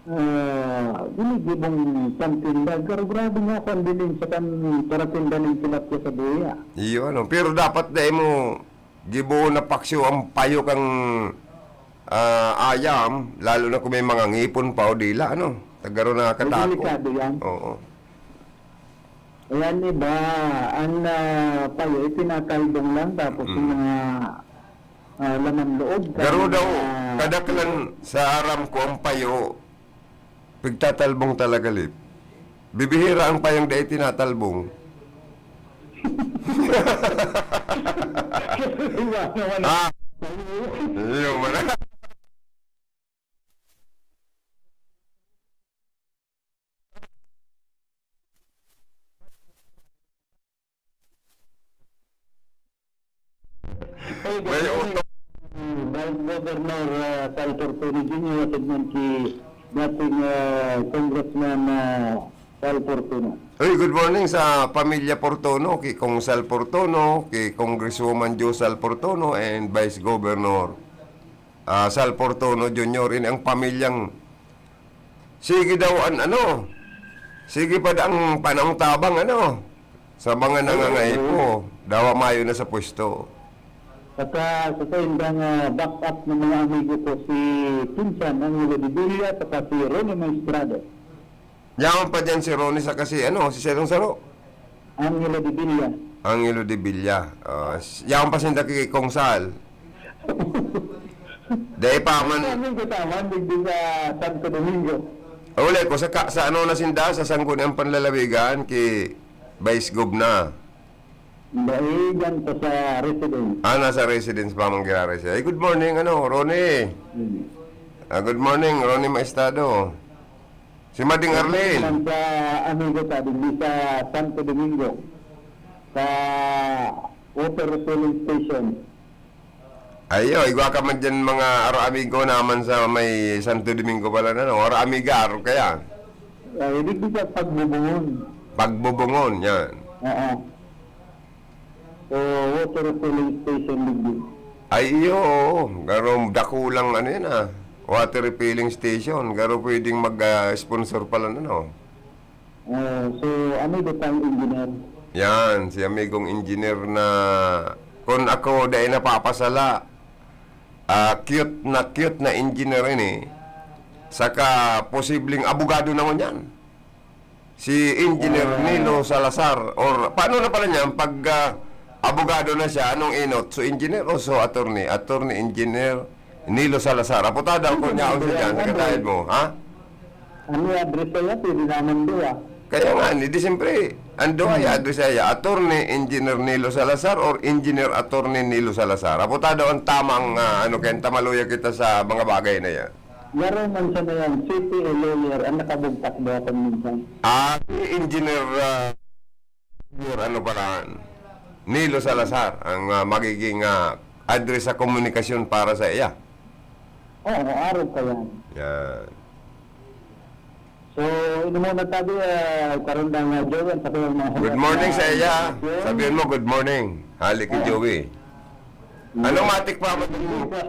Ah, ginigibong pantinda. Pero grabe nga kan bilin sa kan taratinda ning tilapia sa buhi, ah. Iyo, ano. Pero dapat dai mo gibohon na paksiw ang payo kan, ah, ayam, lalo na kung may mga ngipon pa o dila, ano. Tagaro na Ay, katago. Delikado yan. Oo. Ayan, iba, ang, ah, payo, itinatalbong lang, tapos Hmm. yung mga, ah, laman loob, Garo kan daw, mga kadaklan sa aram ko ang payo, pigtatalbong talaga, Lip. Bibihira ang payong dai tinatalbong. Iba naman. Ah. Iyo man. Hey, good May morning, auto. Vice Governor, ah, Sal Fortuno Junior, at man ki dating, ah, Congressman, ah, Sal Fortuno. Uy, good morning sa pamilya Fortuno, ki Kong Sal Fortuno, ki Congresswoman Jo Sal Fortuno, and Vice Governor, ah, Sal Fortuno Junior. Ini ang pamilyang Sige daw an ano, sige pa ang panahong tabang ano, sa mga Oo, nangangaipo, oo. dawa mayo na sa pwesto. Saka sa saindang, ah, back up ng mga amigo ko, si Pinsan Angelo de Villa, saka si Ronnie Maestrado. Yaon pa diyan si Ronnie saka si ano, si sinong saro? Angelo de Villa. Angelo de Villa. Ah, s-, yaon pa sinda ki Kong Sal. Dai pa man. Ang kasama, digdi sa Santo Domingo. Uli ko, sa ka-, sa ano na sinda, sa Sangguniang Panlalawigan, ki Vice Gov na. Dai, dyan pa sa residence. Ah, nasa residence pa man gira-residence. Ay, good morning, ano, Ronnie. Hmm. Ah, good morning, Ronnie Maestado. Si Mading Arlene. Sa amigo ta, digdi sa Santo Domingo, sa water refilling station. Ayo, igwa ka man dyan mga aro amigo naman sa may Santo Domingo pala na, no? Aro amiga, aro kaya? Ay, digdi sa Pagbubungon. Pagbubungon, yan. Oo. So, water refilling station digdi. Ay, iyo, oo. Garo, dakulang ano yan, ah. Water refilling station. Garo pwedeng mag, ah, sponsor pala na, no? Ah, so, amigo tang engineer. Yan, si amigong engineer na, kun ako dai napapasala, ah, cute na cute na engineer ini. Saka posibleng abogado na ngunyan. Si Engineer Ah. Nilo Salazar, or paano na pala niyan pag, ah, abogado na siya, anong enot? So, engineer o so, attorney? Attorney, engineer, Nilo Salazar. Aputada Ano kung yaon siya yan, dyan, sa ano? Katahid mo, ha? Ano yung address niya? Pwede naman doon, ah. Kaya nga, ni, di siyempre, ang doon ay Hmm. address niya, Attorney Engineer Nilo Salazar or Engineer Attorney Nilo Salazar. Aputada ang tamang, ah, ano, kaya tamaluya kita sa mga bagay na yan. Garo man siya na yan, C P A lawyer, ang nakabugtak ba ako minsan? Ah, si Engineer, ah, Engineer ano pala, Nilo Salazar, ang, ah, magiging, ah, address sa komunikasyon para sa iya. Oo, araw pa yan. Yan. So, ino muna tabi, ah, karon na nga, Joel, sa kayong mga Good morning sa iya. Sabihin mo, "Good morning." Hali kay Oo. Joey. Yes. Ano matik pa ba? Sa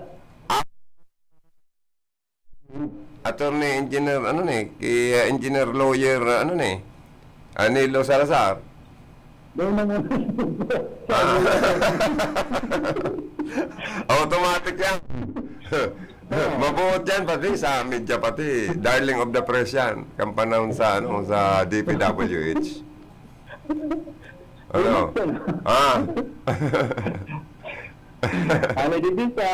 Attorney Engineer, ano ni, ki, ah, Engineer Lawyer, ah, ano ni, Anilo Salazar. Doon naman. Ah. Automatic yan. Mabuot yan, pati sa media, pati darling of the press yan. Kan panahon sa, ano, sa D P W H. Ano? Ah. Ano, digdi sa,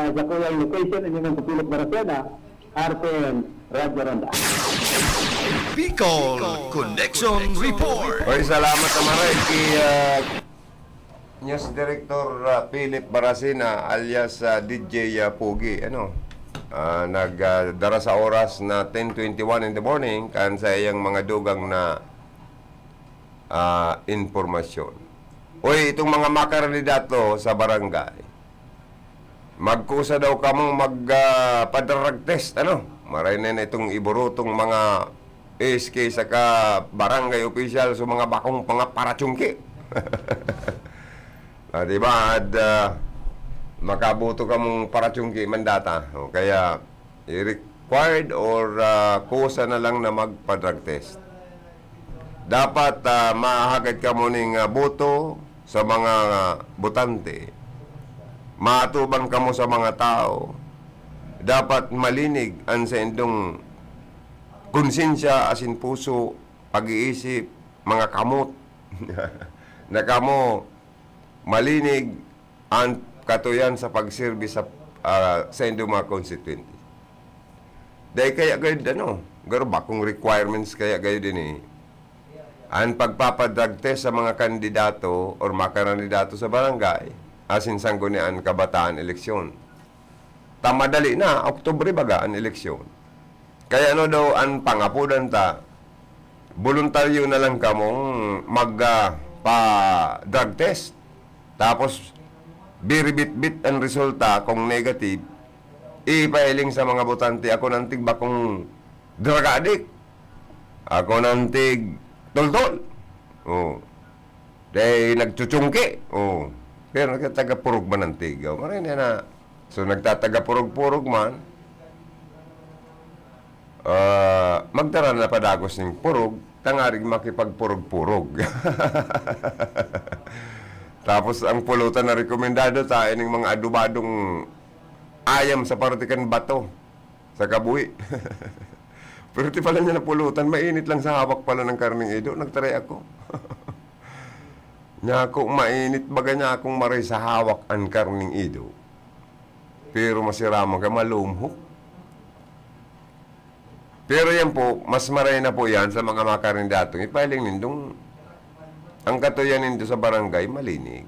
sa kuyang location, inyong kapilot na rasyon, ah, R P N, Radyo Ronda. Bicol Connection Report. Oy, salamat na maray ki, ah, News Director, ah, Philip Baracena alias, ah, D J, ah, Pogi, ano, ah, nag, ah, dara sa oras na ten twenty-one in the morning kan sa iyang mga dugang na, ah, impormasyon. Uy, itong mga makakandidato sa barangay, magkusa daw kamong mag, ah, pa-drug test, ano? Maray na na itong iburutong mga S K saka barangay official sa mga bakong mga paratsungki. Ah, di ba? At, ah, makaboto kamong paratsungki man data. O kaya, i-required or, ah, kusa na lang na magpa-drug test. Dapat, ah, mahagad kamo ning, ah, boto sa mga botante. Maatubang kamo sa mga tao. Dapat malinig an saindong konsensya, asin puso, pag-iisip, mga kamot. Na kamo malinig an katuyan sa pagserbi sa, ah, saindong mga konstituyente. Dai kaya gayud, ano, garo bakong requirements kaya gayud ini, an pagpapa-drug test sa mga kandidato or makakandidato sa barangay, asin sanggunian kabataan eleksyon. Ta madali na, Oktubre baga an eleksyon. Kaya ano daw an pangapodan ta, boluntaryo na lang kamong mag, ah, pa-drug test. Tapos, biribitbit an resulta kung negative, ipahiling sa mga botante, "Ako nang tigbakong drug addict. Ako nang tig tultol." Oh. Dai nagchuchungki. Oh. Pero nagtatagapurog man an tig. Oh. Maray na na. So, nagtatagapurog-purog man. Ah, magdara na padagos ning purog, tangarig makipagpurog-purog. Tapos, ang pulutan na rekomendado, ta ining mga adobadong ayam sa parte kan bato, sa kabuhi. Pero ti pala niya napulutan, mainit lang sa hawak pala ng karning ido. Nagtaray ako. Niya ako, mainit baga niya akong maray sa hawak an karning ido. Pero masiraman ka, malumhok. Pero yan po, mas maray na po yan sa mga makakandidatong ipahiling nindong ang katuyan nindo sa barangay, malinig.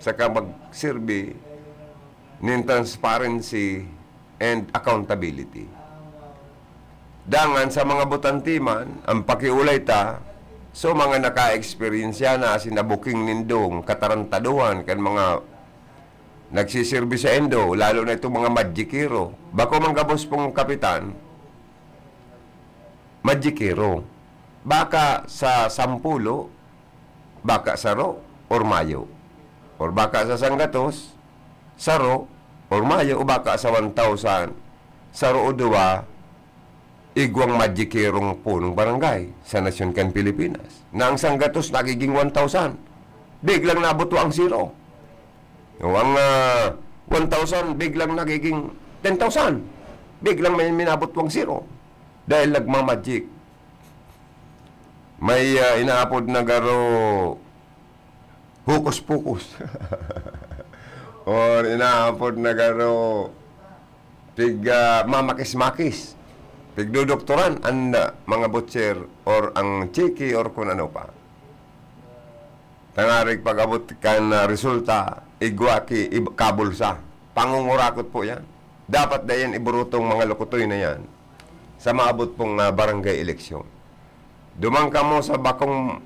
Saka magserbi nin transparency and accountability. Dangan sa mga botante man, ang pakiolay ta, so mga naka-eksperyensya na asin nabuking nindong katarantaduhan kan mga nagsiserbi saindo, lalo na itong mga madjikero. Bako man gabos pong kapitan, madjikero. Baka sa sampulo, baka saro or mayo. Or baka sa sanggatos, saro or mayo. O baka sa one thousand, saro o duwa, igwang madjikerong punong barangay sa nasyon kan Pilipinas. Na ang sanggatos nagiging one thousand. Biglang nabuto ang zero. O ang, ah, one thousand, biglang nagiging ten thousand. Biglang may minabutwang zero. Dahil nagmamagic. May, ah, inaapod na garo hokus-pokus. Or inaapod na garo pig, ah, mamakis-makis. Pigdodoktoran an, ah, mga butcher or ang chiki or kun ano pa. Tangarig pag-abot kan, ah, resulta, igwa ki, ib-, kabulsa. Pangungurakot po yan. Dapat da yan iburutong mga lukutoy na yan sa maabot pong, ah, barangay eleksyon. Duman kamo sa bakong,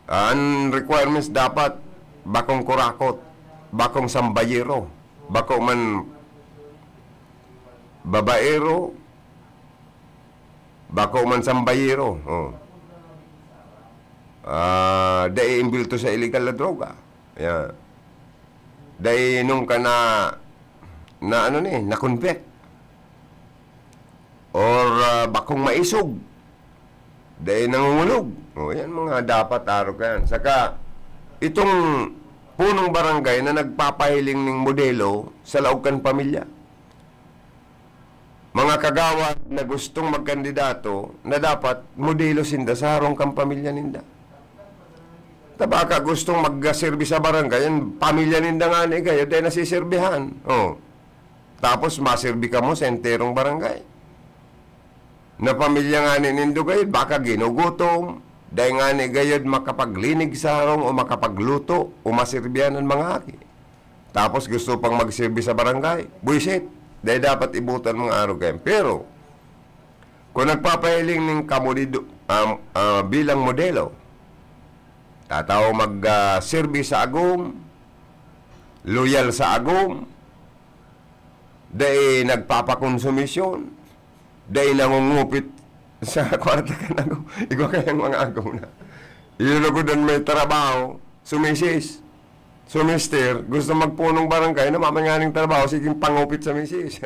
ah, an requirements dapat bakong kurakot, bakong sambayero, bako man babaero, bako man sambayero. Oh. Ah, dai imbulto sa illegal na droga. Yan. Dai nung ka na, na ano ni, na-convict. Or, ah, bakong maisog. Dai nangungulog. O, yan mga dapat arog ka yan. Saka, itong punong barangay na nagpapahiling ning modelo sa laog kan pamilya. Mga kagawad na gustong magkandidato na dapat modelo sinda sa harong kan pamilya ninda. Ta baka gustong magserbi sa barangay, an pamilya ninda ngani kayo, dai nasiserbihan. Oh. Tapos maserbi kamo sa enterong barangay. Na pamilya ngani nindo kayo, baka ginugutom, Dai ngani gayod makapaglinig sa harong o makapagluto o masirbihan an mga aki. Tapos gusto pang magsirbi sa barangay. Buisit! Dai dapat iboto an mga arog kayan. Pero, kung nagpapahiling nin kamo dido, um, ah, bilang modelo, tatawo mag, ah, sirbi sa agom, loyal sa agom, dai nagpapakonsumisyon, dai nangungupit sa kwarta kan agom. Igwa kayang mga agom na. Iyo lugod an may trabaho, sumisis, sumister, gusto magpunong barangay, na mamay nganing trabaho, siging pangupit sa misis.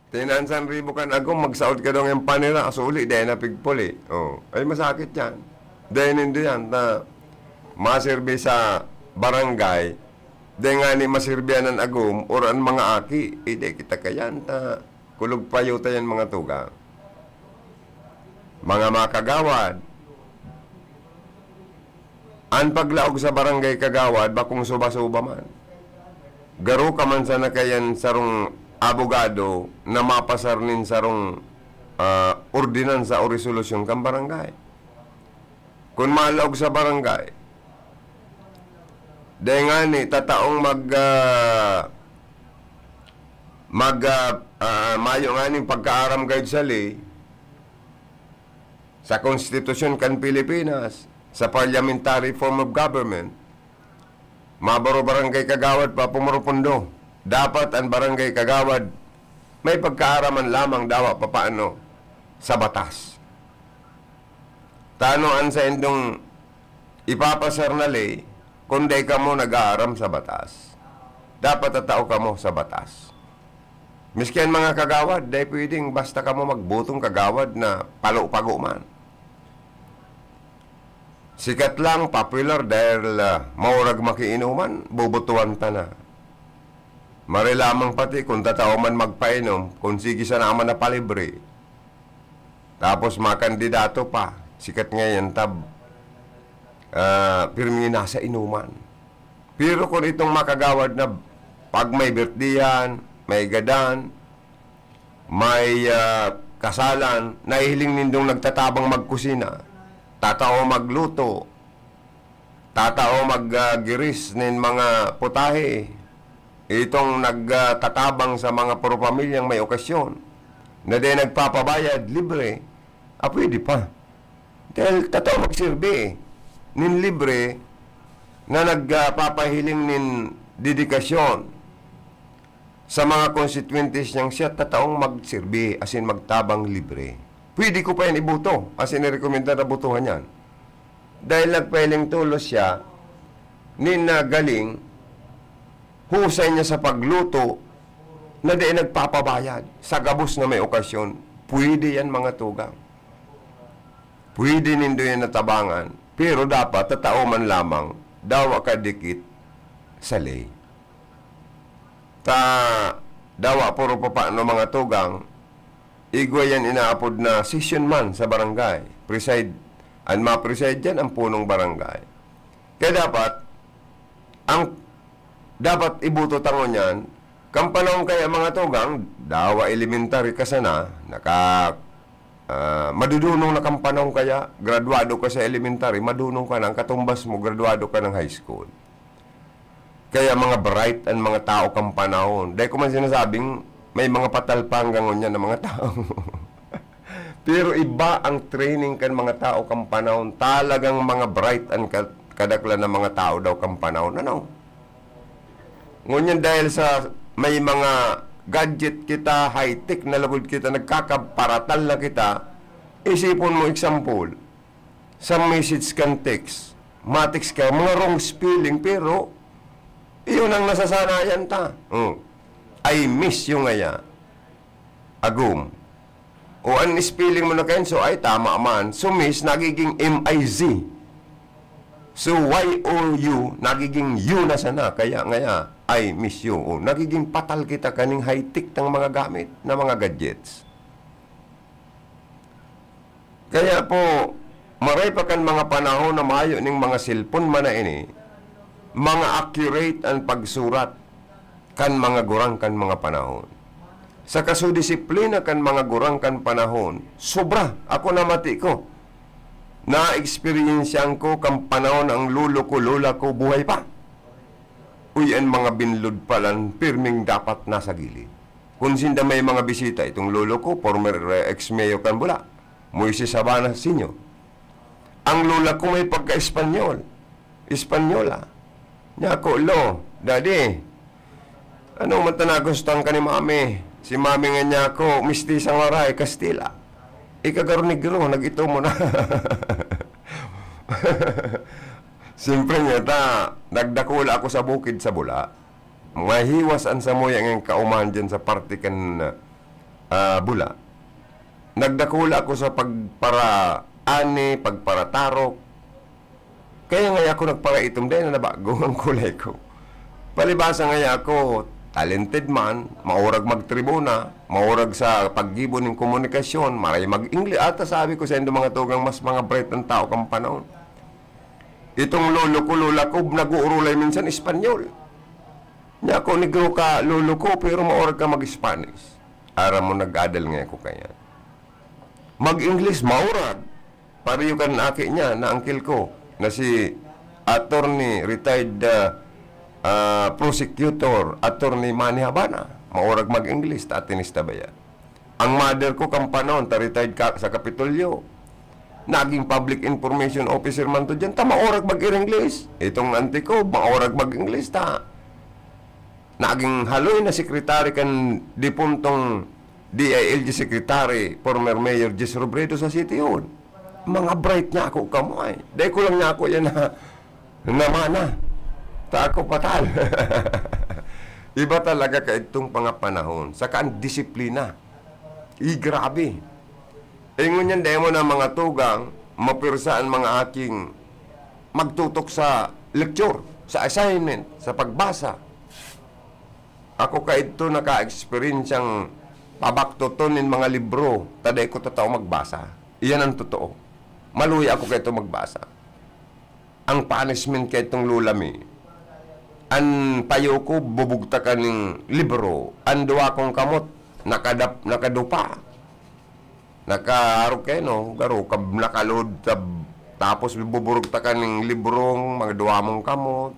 Tinansan ribo kan agom, magsaot ka daw ng panira, asuli, dai na pigpuli. Oh, ay masakit yan. Dai nindo yan, na maserbi sa barangay, dai ngani maserbihan an agom or an mga aki, eh, dai kita kayan, ta kulog payo ta yan, mga tugang. Mga makagawad, an paglaog sa barangay kagawad, bakong suba-suba man. Garo ka man sana kayan sarong abogado na mapasar nin sarong, ah, ordinansa o resolusyon kan barangay. Kun malaog sa barangay, dai ngani, tataong mag, ah, mag, ah, ah, mayo nganing pagkaaram gayod sa ley, sa konstitusyon kan Pilipinas, sa parliamentary form of government, mabaro barangay kagawad pa pumoropondo. Dapat an barangay kagawad may pagkaaraman lamang dawa papaano sa batas. Tano an saindong ipapasar na ley, kun dai kamo nag-aaram sa batas. Dapat tatao kamo sa batas. Miski an mga kagawad, dai pwedeng basta kamo magbotong kagawad na palo-pago man. Sikat lang, popular, dahil, ah, maurag makiinuman, bobotohan ta na. Maray lamang pati kung tatao man magpainom, kung sige sana man na palibre. Tapos makandidato pa, sikat ngayon, tab-, ah, pirmi nasa inuman. Pero kung itong makagawad na pag may birthday-an, may gadan, may, ah, kasalan, nahihiling nindong nagtatabang magkusina, tatao magluto, tatao mag, ah, giris nin mga putahe, itong nag, ah, tatabang sa mga puro pamilyang may okasyon, na di nagpapabayad, libre, ah, pwede pa. Dahil tatao magsirbi eh, nin libre na nagpapahiling nin dedikasyon sa mga konstituyentes niyang siya tataong magsirbi, asin magtabang libre. Pwede ko pa yan iboto, asin irekomenda na botohan yan. Dahil nagpahiling tolos siya, nin nagaling, husay niya sa pagluto, na di nagpapabayad sa gabos na may okasyon. Pwede yan, mga tugang. Pwede nindo yan natabangan, pero dapat tatao man lamang, dawa kadikit sa ley. Ta, dawa puro papaano, mga tugang, igwa yan inaapod na session man sa barangay. Preside, an ma-preside dyan ang punong barangay. Kaya dapat, ang dapat iboto ta ngunyan, kan panahon kaya, mga tugang, dawa elementary ka sana, naka, ah, madudunong na kan panahon kaya, graduado ka sa elementary, madunong ka na, ang katumbas mo, graduado ka ng high school. Kaya mga bright ang mga tao kan panahon. Dai ko man sinasabing may mga patal pa hanggang ngunyan na mga tao. Pero iba ang training kan mga tao kan panahon. Talagang mga bright ang ka-, kadaklan na mga tao daw kan panahon. Ano? Ngunyan dahil sa may mga gadget kita, high-tech na lugod kita, nagkakaparatal na kita, isipon mo, example, sa message kan text, ma-text ka, mga wrong spelling, pero iyon ang nasasanayan ta. Oh. I miss you ngaya. Agum. O an spelling mo na kayan, so ay tama man. So miss, nagiging M I Z. So Y O U, nagiging U na sana. Kaya ngaya, I miss you. O, nagiging patal kita kaning high-tech ng mga gamit na mga gadgets. Kaya po, maray pa kan mga panahon na mayo ning mga cellphone man na ini, mga accurate an pagsurat kan mga gurang kan mga panahon. Sa kasudisiplina kan mga gurang kan panahon, sobra. Ako namati ko. Naeksperyensyahan ko kan panahon ang lolo ko, lola ko, buhay pa. Uy, an mga binlod palan, pirming dapat nasa gilid. Kun sinda may mga bisita, itong lolo ko, former, eh, ex-mayor kan Bula, Moises Habana Senior. Ang lola ko may pagka-Espanyol. Espanyola. Niya ako, "Lo, Daddy, ano man ta nagustuhan ka ni Mami?" Si Mami nga niya ako, mistisang Waray, Kastila. Ika garo negro, nag-ito mo na. Siyempre niya ta, nagdakula ako sa bukid sa Bula. Mahiwas an samuya ngayang kaumahan dyan sa parte kan, ah, Bula. Nagdakula ako sa pagparaani, pagparatarok. Kaya ngaya ako nagparaitom, dahil na nabago ang kulay ko. Palibasa ngaya ako, talented man, maurag magtribuna, maurag sa paggibo nin komunikasyon, maray mag-English. Ata sabi ko sa indo mga tugang, mas mga bright ang tao kang panahon. Itong lolo ko, lola ko, nag-uurulay minsan Espanyol. Niya ako, "Negro ka, lolo ko, pero maurag ka mag-Spanish." Aram mo, nag-adal nga ako kaya. Mag-English, maurag. Pareho kan aki niya, na uncle ko, na si attorney, retired, ah, ah, prosecutor, attorney Manny Habana. Maurag mag-English, ta atinista baya. Ang mother ko, kan panahon, ta retired ka, sa Kapitolyo. Naging public information officer man to dyan, ta maurag mag-English. Itong auntie ko, maurag mag-English, ta naging haloy na secretary kan dipuntong D I L G secretary, former Mayor Jess Robredo sa City Hall. Mga bright niya ako kamo ay. Dahil ko lang niya ako yan na namana. Ta ako patal. Iba talaga kaidtong mga panahon. Saka ang disiplina. I, grabe. Ingon yan, dahil mo na mga tugang, mapirsa ang mga aking magtutok sa lecture, sa assignment, sa pagbasa. Ako kaidto naka-eksperensyang pabaktoton nin mga libro, ta dai ko tatao magbasa. Iyan ang totoo. Maluya ako kaidto magbasa. Ang punishment kaidtong lola mi, an payo ko, bubugtakan nin libro, an duwa kong kamot, nakadap-, nakadupa. Nakaarog kayo, no? Garo, kab-, nakalod, tab-, tapos buburugtakan nin libro, mga duwa mong kamot.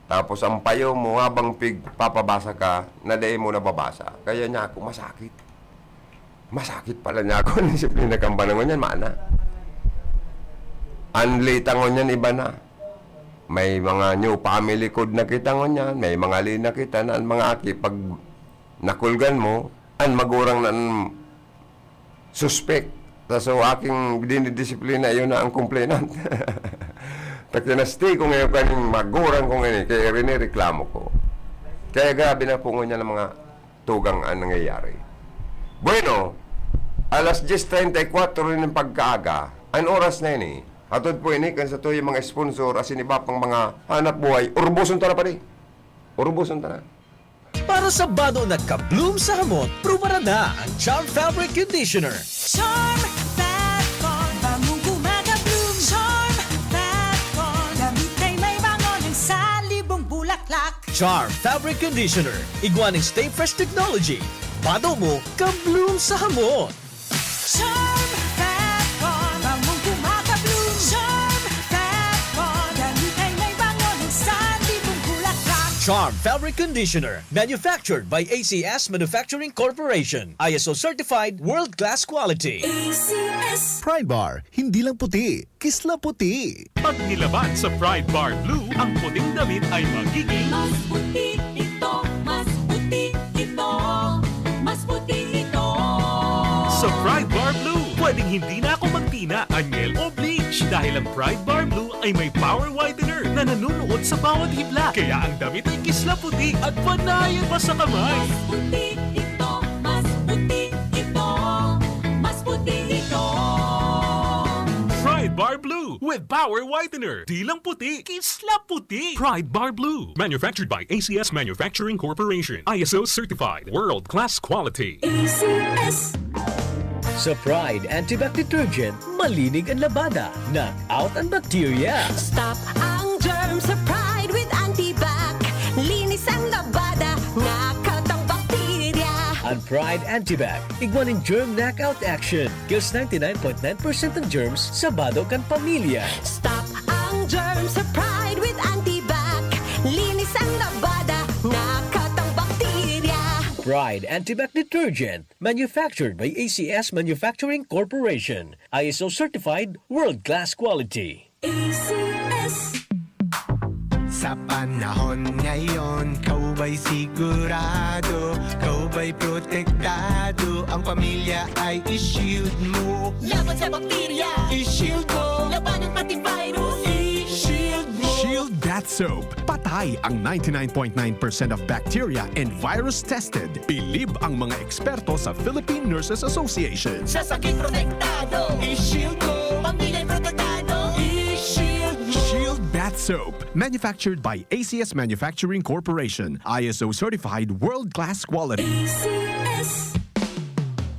Tapos ang payo mo, habang pig-, papabasa ka, na dai mo nababasa. Kaya niya ako, masakit. Masakit pala niya ako. Ang disiplina kan panahon yan, mana. Ang litangon yan, iba na. May mga new family code na kita ngunyan, may mga li na kita na ang mga aki, pag nakulgan mo, ang magurang na ang suspek. Ta so, aking dinidisiplina, yun na ang complainant. Ta kinasti ko ngayon kaning magurang ko ngayon, kaya rinireklamo ko. Kaya grabe na po ngunyan ang mga tugang ang nangyayari. Bueno, alas dyes treinta y cuatro rin ng pagkaaga, ang oras na ini. Hatod po ini kan sa tuyang mga sponsor, asin iba pang mga hanap buhay. Urbuson ta na, pare. Urbuson ta na. Para sa bado na ka-bloom sa hamot, prubaran na ang Charm Fabric Conditioner. Charm Fat Con, bangong kumaga-bloom. Charm Fat Con, damit ay may bango ng salibong bulaklak. Charm Fabric Conditioner, igwa ning Stay Fresh Technology. Bado mo, ka-bloom sa hamot. Charm Fat Con, bangong kumaga-bloom. Charm Fat Con, damit ay may bango ng salibong bulaklak. Charm Fabric Conditioner, manufactured by A C S Manufacturing Corporation. I S O certified, world-class quality. A C S. Pride Bar, hindi lang puti, kisla puti. Pag nilaban sa Pride Bar Blue, ang puting damit ay magiging Mas puti ito, mas puti ito, mas puti ito. Sa Pride Bar Blue, pwedeng hindi na ako magtina, anyel o bleach dahil ang Pride Bar Blue ay may power whitener na nanunuot sa bawat hibla. Kaya ang damit ay kisla puti at panayan pa sa kamay. Mas puti ito, mas puti ito, mas puti ito. Pride Bar Blue with Power Whitener. Di lang puti, kisla puti. Pride Bar Blue. Manufactured by A C S Manufacturing Corporation. I S O certified. World class quality. A C S. Sa Pride Antibac Detergent, malinig ang labada, knock out ang bakterya. Stop ang germ sa Pride with Antibac. Linis ang labada, knock out ang bakterya. Ang Pride Antibac, igwa nin germ knockout action. Kills ninety-nine point nine percent ng germs sa bado kan pamilya. Stop ang germs sa Pride with Antibac. Linis ang labada, nakatang bakterya. Pride Antibac Detergent, manufactured by A C S Manufacturing Corporation. I S O certified, world-class quality. A C S. Sa panahon ngayon, ikaw ba'y sigurado? Ikaw ba'y protektado? Ang pamilya ay i-shield mo. Laban sa bakterya, i-shield mo. Labanan pati virus, i-shield mo. Shield Bath Soap. Patay ang ninety-nine point nine percent of bacteria and virus tested. Bilib ang mga eksperto sa Philippine Nurses Association. Sa sakit protektado, i-shield mo. Pamilya protektado, i-shield mo. Shield Bath Soap. Manufactured by A C S Manufacturing Corporation. I S O certified, world-class quality. A C S.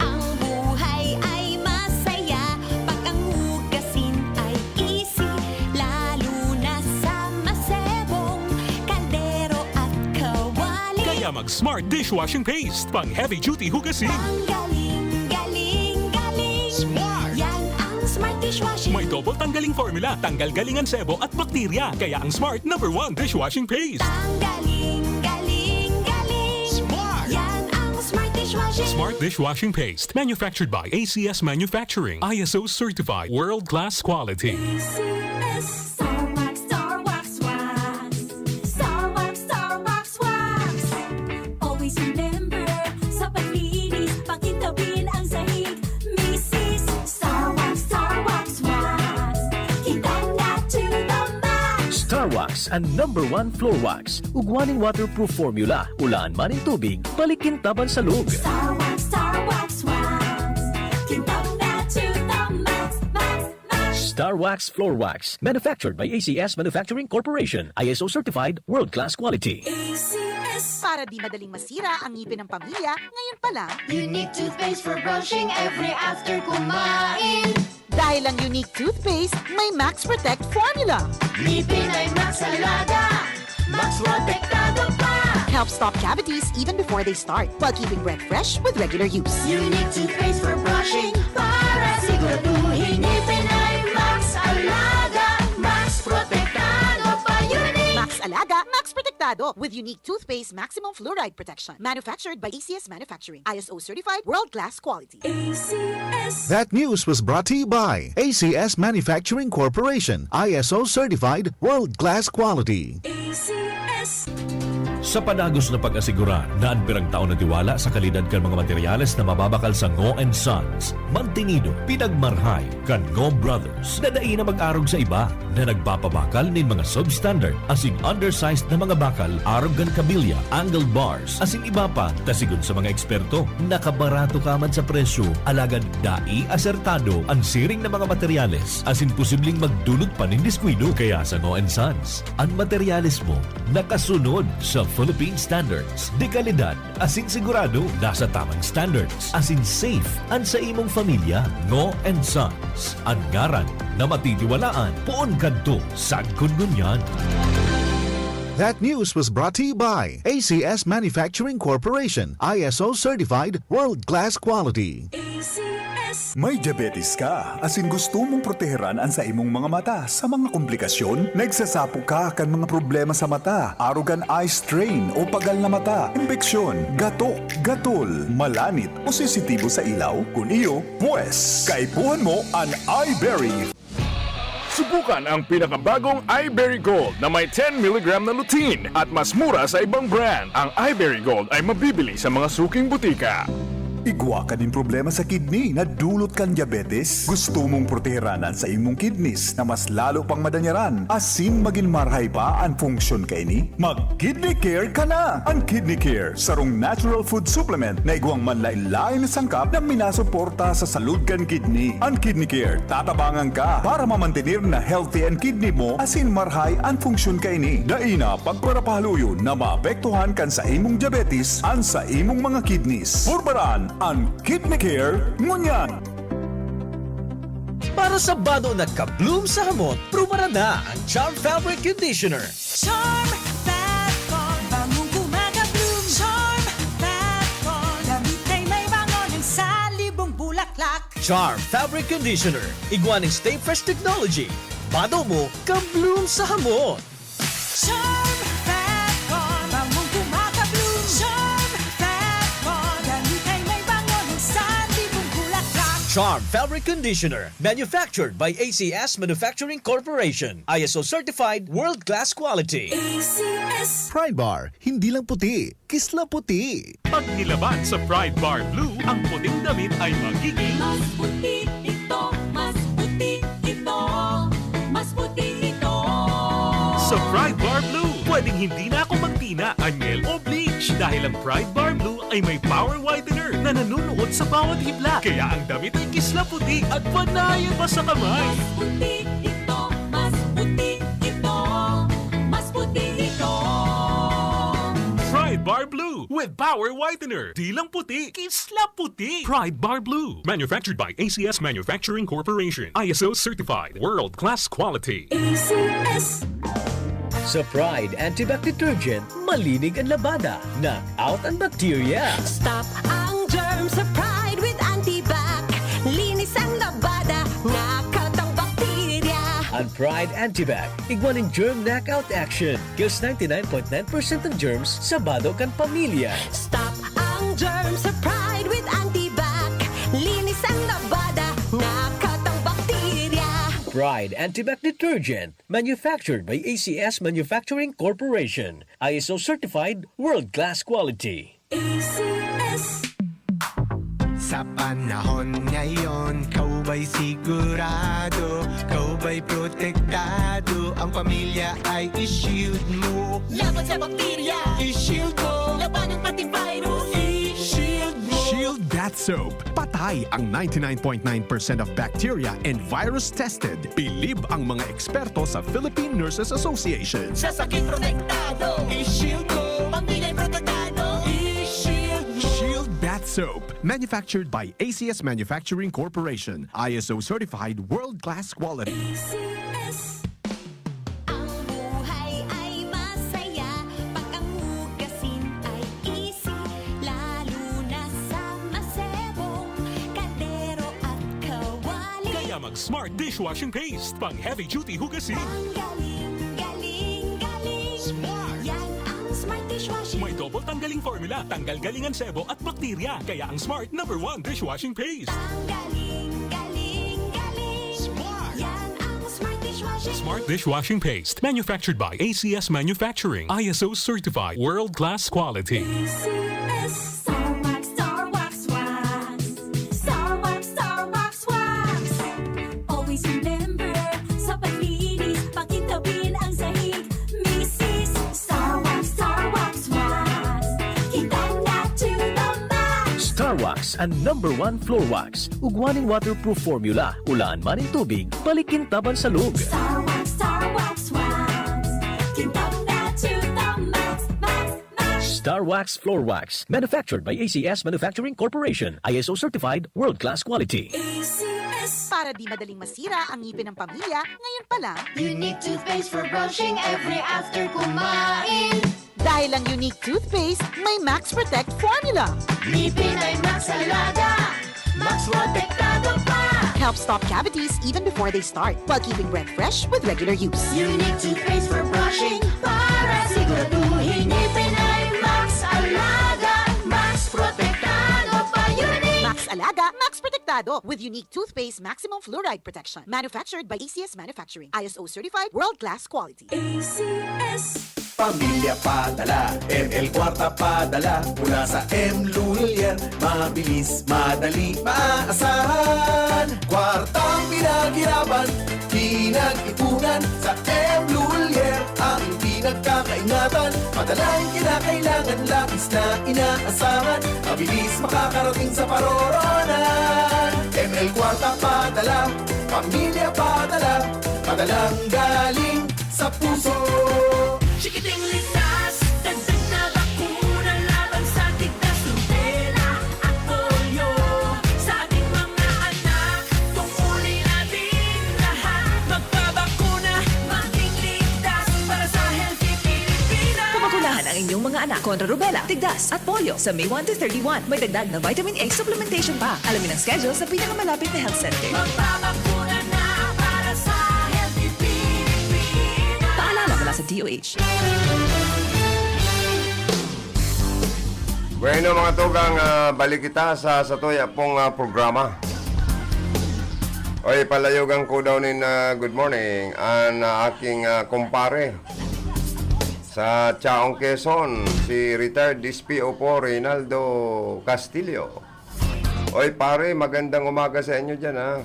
Ang buhay ay masaya pag ang hugasin ay easy, lalo na sa masebong kaldero at kawali. Kaya mag-Smart Dishwashing Paste, pang heavy duty hugasin. Ang galing, galing, galing. Smart! Yan ang Smart Dishwashing. May double tanggaling formula, tanggal galing ang sebo at bakterya. Kaya ang Smart number one dishwashing paste. Ang galing, galing, galing. Smart! Yan ang Smart Dishwashing. Smart Dishwashing Paste, manufactured by A C S Manufacturing, I S O certified, world-class quality. A C S. Star Wax, Star Wax, Wax. Star Wax, Star Wax, Wax. Always remember, sa paglinis, pakintabin ang sahig. Misis, Star Wax, Star Wax, Wax. Kintab na to the max. Star Wax, ang number one floor wax. Igwa nin waterproof formula. Ulaan man nin tubig, balik kintaban sa log. Star Wax, Star Wax, Wax. Kintab na to the max, max, max. Star Wax Floor Wax. Manufactured by A C S Manufacturing Corporation. I S O certified, world-class quality. A C S. Para di madaling masira ang ngipin ng pamilya, ngayon pa lang. Unique toothpaste for brushing every after kumain. Dahil ang Unique Toothpaste, may Max Protect Formula. Ngipin ay Max Alaga, Max Protektado pa. Help stop cavities even before they start, while keeping breath fresh with regular use. Unique toothpaste for brushing para siguraduhin ngipin ay Max Alaga, Max Protektado pa. Unique! Max Alaga, Max Protektado with Unique Toothpaste Maximum Fluoride Protection. Manufactured by A C S Manufacturing. I S O certified, world-class quality. A C S. That news was brought to you by A C S Manufacturing Corporation, I S O certified, world-class quality. A C S. Sa padagos na pag-asigurar na an pirang taon na tiwala sa kalidad kan mga materyales na mababakal sa Ngo and Sons, mantinido, pinagmarhay kan Ngo Brothers na dai na mag-arog sa iba na nagpapabakal nin mga substandard asin undersized na mga bakal arog kan kabilya, angled bars, asin iba pa, ta sigon sa mga eksperto, nakabarato ka man sa presyo, alagad dai asertado an siring na mga materyales asin posibleng magdulot pa nin diskuido. Kaya sa Ngo and Sons, an materyales mo nakasunod sa Philippine standards de kalidad asin sigurado nasa tamang standards asin safe an sa imong pamilya. Ngo and Sons, an ngaran na matitiwalaan poon kadto sagkod ngunyan. That news was brought to you by A C S Manufacturing Corporation, I S O certified, world-class quality. A C S. May diabetes ka, asin gusto mong proteheran an sa imong mga mata sa mga komplikasyon? Nagsasapo ka kan mga problema sa mata, arog kan eye strain o pagal na mata, impeksyon, gatok, gatol, malanit o sensitibo sa ilaw? Kun iyo, pwes, kaipuhan mo an Eyeberry. Subukan ang pinakabagong Eyeberry Gold na may ten milligram na lutein at mas mura sa ibang brand. Ang Eyeberry Gold ay mabibili sa mga suking butika. Igwa ka nin problema sa kidney na dulot kan diabetes? Gusto mong proteheran an sa imong kidneys na mas lalo pang madanyaran asin magin marhay pa an funksyon kaini? Mag-Kidney Care ka na! An Kidney Care, sarong natural food supplement na igwang manlaen-laen na sangkap na minasuporta sa salud kan kidney. An Kidney Care, tatabangan ka para mamantener na healthy an kidney mo asin marhay an funksyon kaini. Dai na pagparapahaluyon na maapektuhan kan sa imong diabetes an sa imong mga kidneys. Purbaran an Kidney Care ngunyan! Para sa bado na ka-bloom sa hamot, prubaran na ang Charm Fabric Conditioner. Charm Fat Con, bangong kumaka-bloom. Charm Fat Con, damit ay Charm Fabric Conditioner, igwa nin Stay Fresh Technology. Bado mo, ka-bloom sa hamot. Charm Fat Con, bangong kumaka-bloom. Charm Fat Con, damit ay may bango ng sandibong bulaklak. Charm Fabric Conditioner, manufactured by A C S Manufacturing Corporation. I S O certified, world-class quality. A C S. Pride Bar, hindi lang puti, kisla puti. Pag nilaban sa Pride Bar Blue, ang puting damit ay magiging mas puti ito, mas puti ito, mas puti ito. Sa Pride Bar Blue, pwedeng hindi na ako magtina, anyel o bleach dahil ang Pride Bar Blue ay may power whitener na nanunuot sa bawat hibla. Kaya ang damit ay kisla puti at panayan pa sa kamay. Mas puti ito, mas puti ito, mas puti ito. Pride Bar Blue with power whitener. Di lang puti, kisla puti. Pride Bar Blue. Manufactured by A C S Manufacturing Corporation. I S O certified. World class quality. A C S. Sa Pride Antibac Detergent, malinig an labada. Knock out an bakterya. Stop ang germ sa Pride with Antibac. Linis ang labada, knock out ang bakterya. An Pride Antibac, igwa nin germ knockout action. Kills ninety-nine point nine percent ng germs sa bado kan pamilya. Stop ang germ sa Pride with Antibac. Linis ang labada, knock out ang bakterya. Pride Antibac Detergent, manufactured by A C S Manufacturing Corporation. I S O certified, world-class quality. A C S. Sa panahon ngayon, ikaw ba'y sigurado? Ikaw ba'y protektado? Ang pamilya ay i-shield mo. Laban sa bakterya, i-shield mo. Labanan pati virus, i-shield mo. Shield Bath Soap. Patay ang ninety-nine point nine percent of bacteria and virus tested. Bilib ang mga eksperto sa Philippine Nurses Association. Sa sakit protektado, i-shield mo. Pamilya protektado, i-shield mo. Shield Bath Soap. Manufactured by A C S Manufacturing Corporation. I S O certified, world-class quality. A C S. Ang buhay ay masaya pag ang hugasin ay easy, lalo na sa masebong kaldero at kawali. Kaya mag Smart Dishwashing Paste, pang heavy duty hugasin. Ang galing, galing, galing. Smart. Yan ang Smart Dishwashing. May double tanggaling formula, tanggal galing ang sebo at bakterya. Kaya ang Smart number one dishwashing paste. Ang galing, galing, galing. Smart. Yan ang Smart Dishwashing. Smart Dishwashing Paste. Manufactured by A C S Manufacturing. I S O certified. World class quality. A C S. Star Wax, Star Wax, Wax. Star Wax, Star Wax, Wax. Always remember, sa paglinis, pakintabin ang sahig. Misis, Star Wax, Star Wax, Wax. Kintab na to the max. Star Wax, an number one floor wax. Ugwa nin waterproof formula. Ulaan man nin tubig, balik kintab an salog. Star Wax, Star Wax, Wax. Kintab na to the max, max, max. Star Wax Floor Wax. Manufactured by A C S Manufacturing Corporation. I S O certified, world-class quality. A C S. Para di madaling masira ang ngipin ng pamilya, ngayon pa lang. Unique toothpaste for brushing every after kumain. Dahil ang Unique Toothpaste may Max Protect Formula. Ngipin ay Max Alaga, Max Protektado pa. Help stop cavities even before they start, while keeping breath fresh with regular use. Unique Toothpaste for brushing para siguraduhin ngipin ay Max Alaga, Max Protektado pa. Unique. Max Alaga, Max Protektado with Unique Toothpaste Maximum Fluoride Protection. Manufactured by A C S Manufacturing. I S O certified, world-class quality. A C S. Pamilya padala, M L Kwarta padala, mula sa M Lulier. Mabilis, madali, maaasahan. Kwartang pinaghirapan, pinag-ipunan, sa M Lulier ang pinagkakaingatan. Padalang kinakailangan, labis na inaasahan. Mabilis makakarating sa paroroonan. M L Kwarta padala, pamilya padala, padalang galing sa puso. Chikiting ligtas, dagdag na bakuna laban sa tigtas, rubela at polio. Sa ating mga anak, tungkulin natin lahat. Magpabakuna, maging ligtas para sa healthy Pilipinas. Kumakuna ang inyong mga anak kontra rubella, tigdas, at polio sa May one to thirty-one. May dagdag na vitamin A supplementation pa. Alamin ang schedule sa pinakamalapit na health center. Magbabakuna na para sa healthy Pilipinas. Paalala mula sa D O H. Bueno, mga tugang, ah, balik kita sa satoya pong ah, programa. Oy, palayogan ko daw nin ah, good morning an ah, aking ah, kumpare sa Chaong Quezon, si retired S P O po Reynaldo Castillo. Oy pare, magandang umaga sa inyo dyan ha.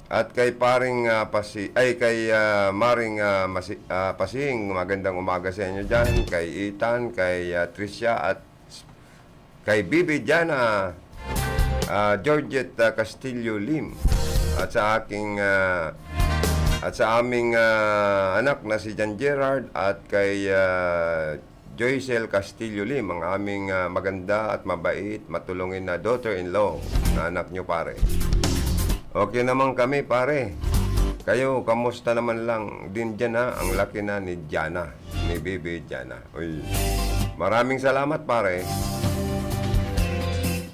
At kay paring ah, pasi ay kay ah, maring ah, masi, ah, pasing, magandang umaga sa inyo diyan, kay Ethan, kay ah, Tricia at kay Bibi Diana, ah, Georgette ah, Castillo Lim, at sa aking ah, at sa aming ah, anak na si Jan Gerard at kay ah, Joycel Castillo Lim, ang aming ah, maganda at mabait, matulungin na daughter-in-law na anak nyo, pare. Okay naman kami, pare. Kayo, kamusta naman lang din dyan ha? Ang laki na ni Jana, ni Bibi Jana. Uy, maraming salamat, pare.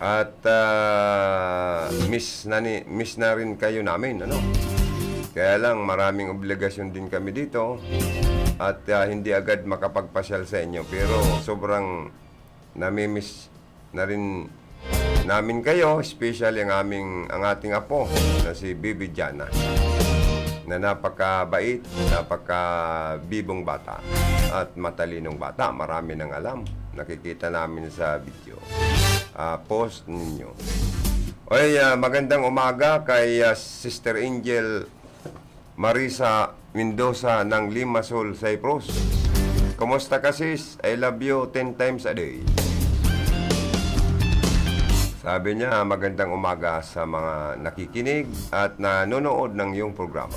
At ah, miss na ni miss na rin kayo namin, ano? Kaya lang maraming obligasyon din kami dito at ah, hindi agad makapagpasyal sa inyo, pero sobrang namimiss na rin namin kayo, especially ang aming ang ating apo na si Bibi Jana, na napakabait, napakabibong bata at matalinong bata. Marami nang alam. Nakikita namin sa video ah, post ninyo. Oy, ah, magandang umaga kay ah, Sister Angel Marisa Mendoza ng Limassol, Cyprus. Kumusta ka, sis? I love you ten times a day. Sabi niya, magandang umaga sa mga nakikinig at nanonood ng iyong programa.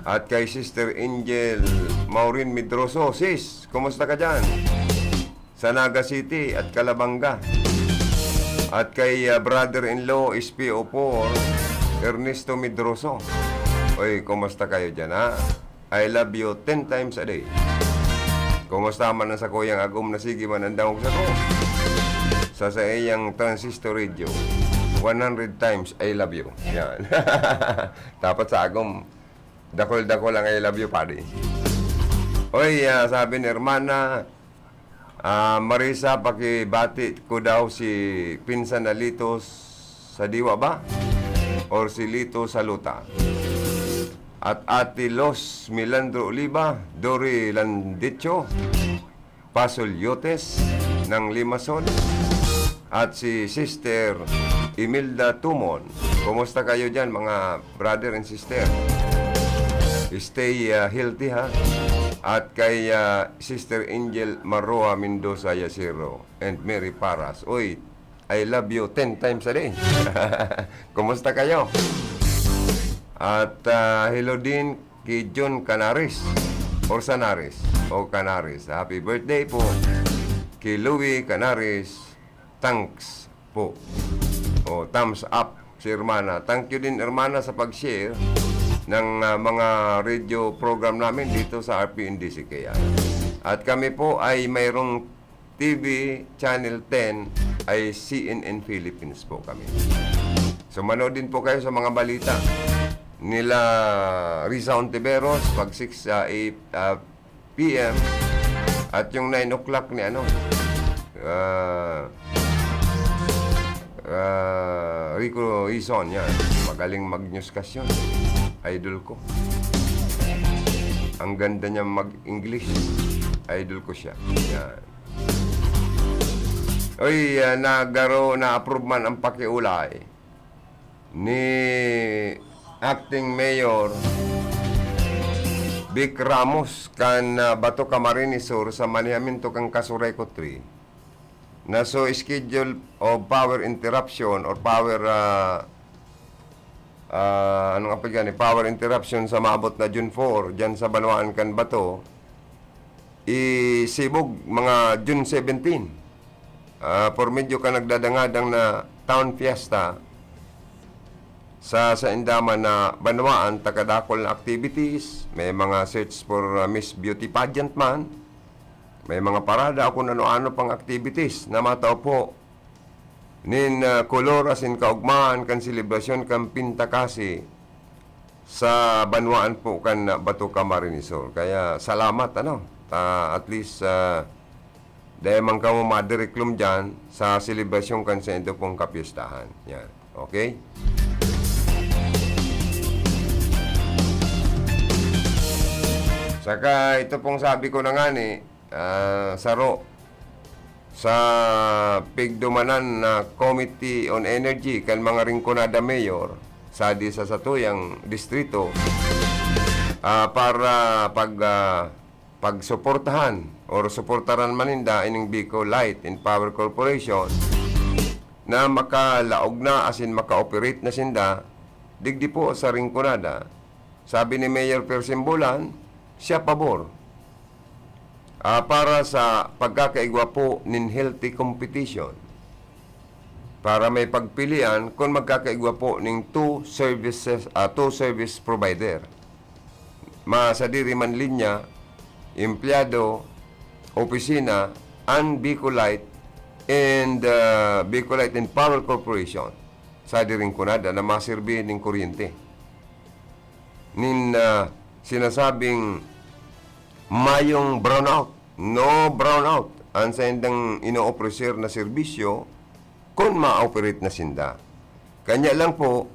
At kay Sister Angel Maureen Medroso, sis, kumusta ka dyan? Sa Naga City at Calabanga. At kay ah, brother-in-law S P O four, Ernesto Medroso. Oy, kumusta kayo dyan, ha? I love you ten times a day. Kumusta man ang sakuyang agom na sige man ang dangog sako? Sa saiyang transistor radio, one hundred times I love you. Yan. Dapat sa agom, dakol-dakol ang I love you, padi. Oy, ah, sabi ni Hermana, Ah, Marisa, pakibati ko daw si pinsan na Lito sa Diwa ba? Or si Lito sa Luta? At Ate Los Milandro Oliva, Dory Landicho, Pasol Yotes ng Limassol, at si Sister Imelda Tumon. Kumusta kayo dyan, mga brother and sister? Stay ah, healthy, ha? At kay ah, Sister Angel Maroa Mendoza Yacero and Mary Paras. Uy, I love you ten times a day. Kumusta kayo? At ah, hello din kay John Canaris or Sanaris o Canaris. Happy birthday po kay Louie Canaris. Thanks po. O, thumbs up si Hermana. Thank you din, Hermana, sa pag-share ng ah, mga radio program namin dito sa R P N D C K I. At kami po ay mayroong T V Channel ten ay C N N Philippines po kami. So, manood din po kayo sa mga balita nila Risa Ontiveros pag six ah, a- ah, P M. At yung nine o'clock ni ano, ah, ah, Rico Ison, yan. Magaling mag-newscast yun. Idol ko. Ang ganda niya mag-English. Idol ko siya. Yan. Uy, ah, nagaro na-approve man ang pakiulay ni Acting Mayor Vic Ramos kan ah, Bato, Camarines Sur sa manihamiento kan Casureco three na so schedule of power interruption or power ah, ah, anong apod gani? Power interruption sa maabot na June four dyan sa banwaan kan Bato, isibog mga June seventeen. Ah, por medyo ka nagdadangadang na town fiesta sa sa indaman na banwaan, takadakol na activities, may mga search for ah, Miss Beauty Pageant man, May mga parada o kun ano-ano pang activities na matao po nin, ah, kolor asin kaugmahan kan selebrasyon kan Pintakasi sa banwaan po kan, ah, Bato Camarines Sur. Kaya salamat, ano, ah, at least, ah, dai man kamo madireklom diyan sa selebrasyon kan saindo pong kapyestahan. Yan. Okay? Saka ito pong sabi ko na ngani, ah, saro sa pigdumanan na Committee on Energy kan mga Rinconada Mayor sa di sa satuyang distrito, ah, para pag, ah, pagsuportahan or suportaran man ninda ining Bicol Light and Power Corporation na makalaog na asin maka-operate na sinda digdi po sa Rinconada. Sabi ni Mayor Persimbulan, siya pabor, ah, para sa pagkakaigwa po nin healthy competition, para may pagpilian kun magkakaigwa po ning two services, ah, two service provider. Masadiri man linya, empleyado, opisina, an Bicolite and, ah, Bicolite and Power Corporation sa diring kunada na maserbi ning kuryente. Nin, ah, sinasabing mayong brownout, no brownout, an saindang ino-ofrecer na serbisyo kun ma-operate na sinda. Kanya lang po,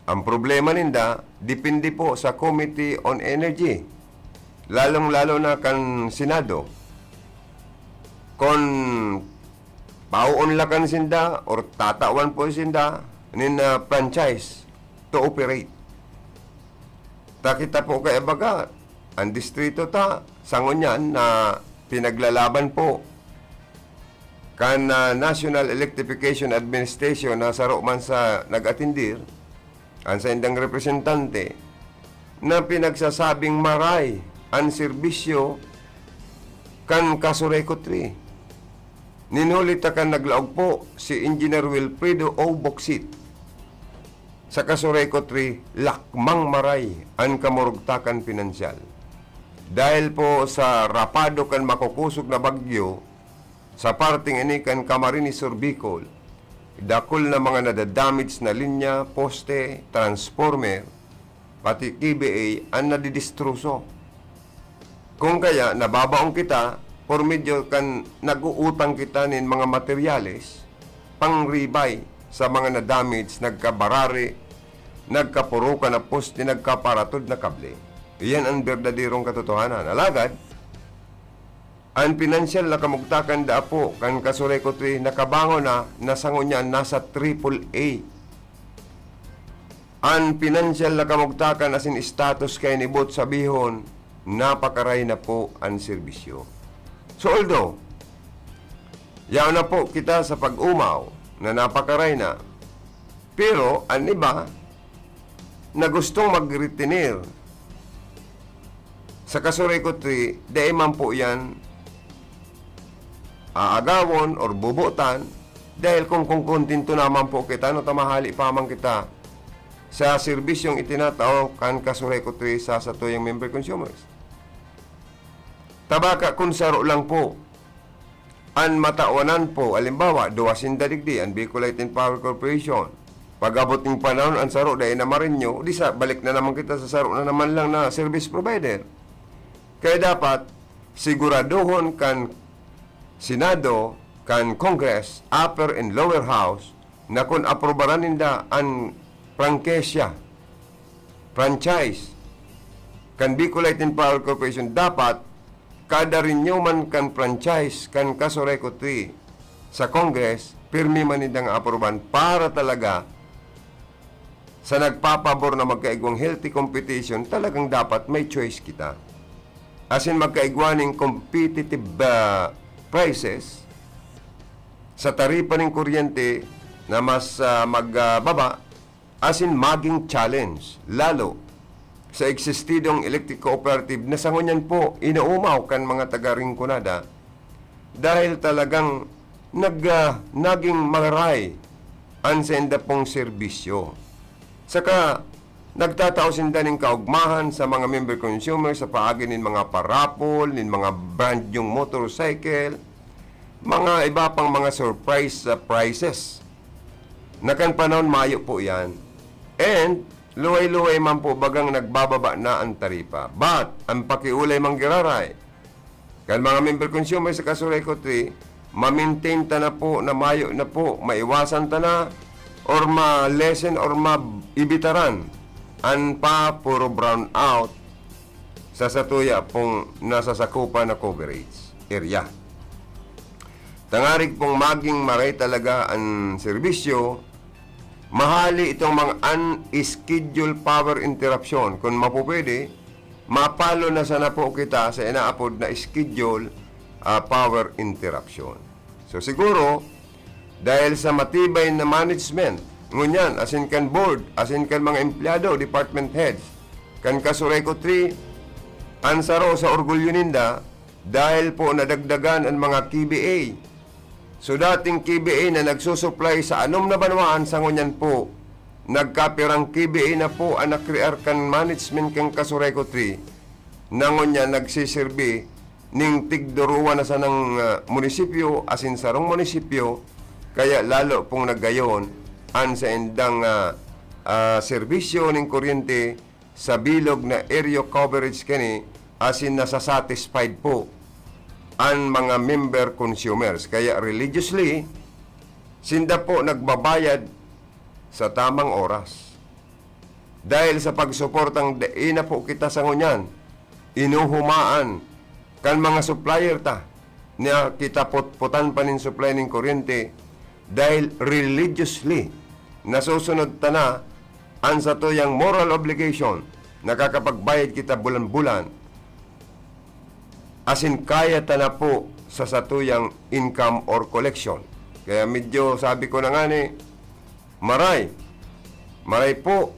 ang problema ninda, depende po sa Committee on Energy, lalong-lalo na kan Senado. Kun paoon la kan sinda or tatawan po sinda nin, ah, franchise to operate. Ta kita po kaya baga, ang distrito ta, sa ngunyan na pinaglalaban po kan, ah, National Electrification Administration na saro man sa nag-atindir, an saindang representante, na pinagsasabing maray an serbisyo kan Casureco Three. Nin huli ta kan naglaog po si Engineer Wilfredo O. Bocsit, sa Casureco Three, lakmang maray an kamurugtakan pinansyal. Dahil po sa rapado kan makukosog na bagyo, sa parteng ini kan Camarines Sur, Bicol, dakul na mga nadadamage na linya, poste, transformer, pati K V A an nadidistroso. Kung kaya, nababaon kita por medyo kan nag-uutang kita nin mga materyales, pangribay sa mga na-damage, nagkabarari, nagkapurukan na poste, nagkaparatod na kable. Iyan an berdaderong katotohanan. Alagad, an pinansyal na kamugtakan daa po kan Casureco Three nakabangon na, na sa ngunyan nasa triple A. An pinansyal na kamugtakan asin status kaini boot sabihon, napakaray na po an serbisyo. So, although, yaon na po kita sa pag-omaw na napakaray na, pero an iba na gustong mag-retener sa Casureco Three, dai man po yan aagawon or bubotan, dahil kung, kung kontento naman po kita, no, ta mahali pa man kita sa serbisyong itinatao kan Casureco Three sa satuyang member consumers. Ta baka kun saro lang po an matawanan po, halimbawa, duwa sinda digdi, an Bicolite and Power Corporation. Pag-abot ning panahon, an saro dai na marenew, di sa, balik na naman kita sa saro na naman lang na service provider. Kaya dapat, siguraduhon kan Senado, kan Congress, Upper and Lower House, na kun aprobaran ninda an prangkesya, franchise, kan Bicolite and Power Corporation, dapat kada renew man kan franchise kan Casureco Three sa Congress, pirmi man nindang aprobahan para talaga sa nagpapabor na magkaigwang healthy competition, talagang dapat may choice kita. Asin magkaigwa ning competitive, ah, prices sa taripa ning kuryente na mas, ah, magbaba, asin maging challenge lalo sa eksistidong electric cooperative na sa ngunyan po inaumaw kan mga taga Rinconada dahil talagang nag-, ah, naging maray an sainda pong serbisyo. Saka, nagtatao sinda nin kaugmahan sa mga member consumer sa paagi nin mga parapol, nin mga brand yung motorcycle, mga iba pang mga surprise sa prizes. Na kan panahon mayo po yan. And luway-luway man po bagang nagbababa na ang taripa. But, ang pakiulay manggiraray, kan mga member consumer sa Casureco three, ma-maintain ta na po na mayo na po, maiwasan ta na, or ma-lessen or maibitaran an pa puro brown out sa satuya pong nasasakupan na coverage area. Tangarig pong maging maray talaga ang serbisyo, mahali itong mga unscheduled power interruption. Kung mapupwede, mapalo na sana po kita sa inaapod na schedule, ah, power interruption. So siguro, dahil sa matibay na management, ngunyan, asin kan board, asin kan mga empleyado, department heads, kan Casureco three, an saro sa orgulyo ninda, dahil po nadagdagan an mga K B A. So dating K B A na nagsusuplay sa anom na banwaan, sa ngunyan po, nagkapirang K B A na po an nakrear kan management kan Casureco three, na ngunyan nagsiserbi ning tigduruwa na sanang, ah, munisipyo asin sarong munisipyo, kaya lalo pong naggayon an saindang, ah, ah, serbisyo ning kuryente sa bilog na area coverage kani asin nasa-satisfied po an mga member consumers. Kaya religiously, sinda po nagbabayad sa tamang oras. Dahil sa pagsuportang dai na po kita sa ngunyan, inuhumaan kan mga supplier ta, na kita potpotan pa nin supply nin kuryente, dahil religiously nasusunod ta na an satuyang moral obligation, nakakapagbayad kita bulan-bulan, asin kaya ta na po sa satuyang income or collection. Kaya medyo sabi ko na nga ni, maray, maray po,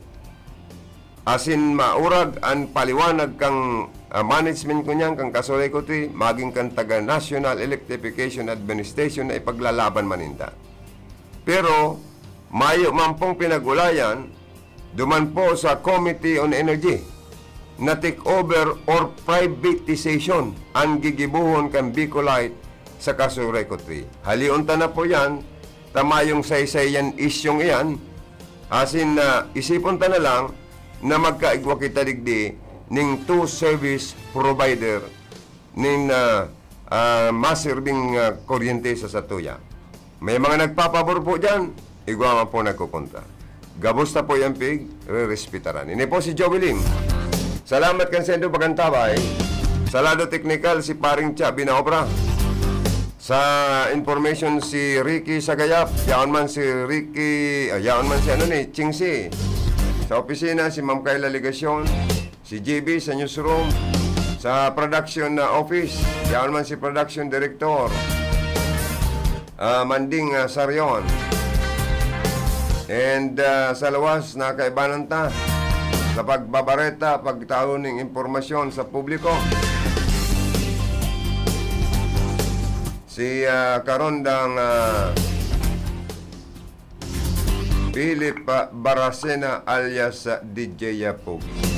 asin maurag an paliwanag kang, ah, management ko niyan, kang Casureco three, maging kan taga National Electrification Administration na ipaglalaban man ninda. Pero, mayo man pong pinag-ulayan, duman po sa Committee on Energy, na take over or privatization an gigibohon kan Bicolite sa Casureco three. Halion ta na po yan, ta mayong saysay yan isyong iyan, asin na isipon ta na lang na magkaigwa kita digdi ning two service provider nin, ah, ah, maserbing, ah, kuryente sa satuya. May mga nagpapabor po diyan, igwa man po nagkukontra. Gabos ta po yan, pig, rerespetaran. Ini po si Joey Lim. Salamat kan sendo pagantabay. Sa lado teknikal, si Paring Cha Binaobra. Sa information, si Ricky Sagayap. Yaon man si Ricky, ah, yaon man si ano ni, Chingsi. Sa opisina, si Ma'am Kayla Legacion. Si J B sa newsroom, sa production na office, yaon man si production director, ah, Manding, ah, Sarion. And, ah, sa luwas, nakaibanan ta sa pagbabareta, pagtao ning impormasyon sa publiko. Si, ah, Karondang, ah, Philip, ah, Baracena alias, ah, D J Pogi.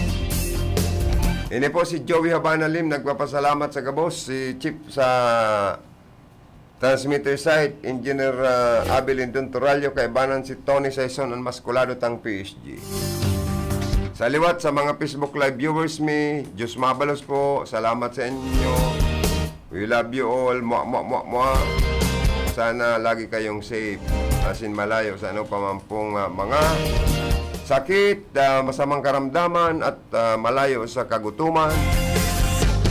Ini po si Joey Habana Lim, nagpapasalamat sa gabos, si Chief sa transmitter site, Engineer, ah, Abel Indon Torallo, kaibanan si Tony Saison, ang maskulado tang P S G. Sa liwat, sa mga Facebook Live viewers mi, Diyos mabalos po, salamat sa inyo. We love you all. Mwa, mwa, mwa, mwa. Sana lagi kayong safe. Asin malayo sa ano pa man pong, ah, mga sakit, ah, masamang karamdaman at, ah, malayo sa kagutuman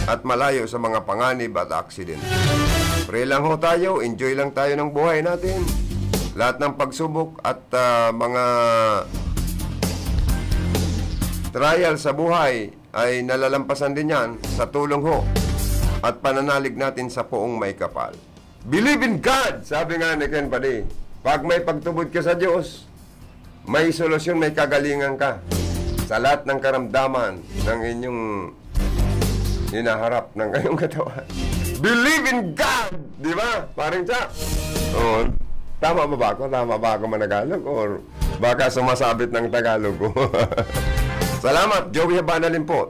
at malayo sa mga panganib at aksidente. Pray lang ho tayo, enjoy lang tayo ng buhay natin. Lahat ng pagsubok at, ah, mga trial sa buhay, ay nalalampasan din yan sa tulong ho at pananalig natin sa poong may kapal. Believe in God! Sabi nga ni Ken Padi, pag may pagtubod ka sa Diyos, may solusyon, may kagalingan ka sa lahat ng karamdaman ng inyong hinaharap ng kayong katawan. Believe in God! Di ba? Parang siya. Oh, tama ba, ba ako? Tama ba ako managalog? Or baka sumasabit ng Tagalog ko? Salamat, Joey Habana Limpot.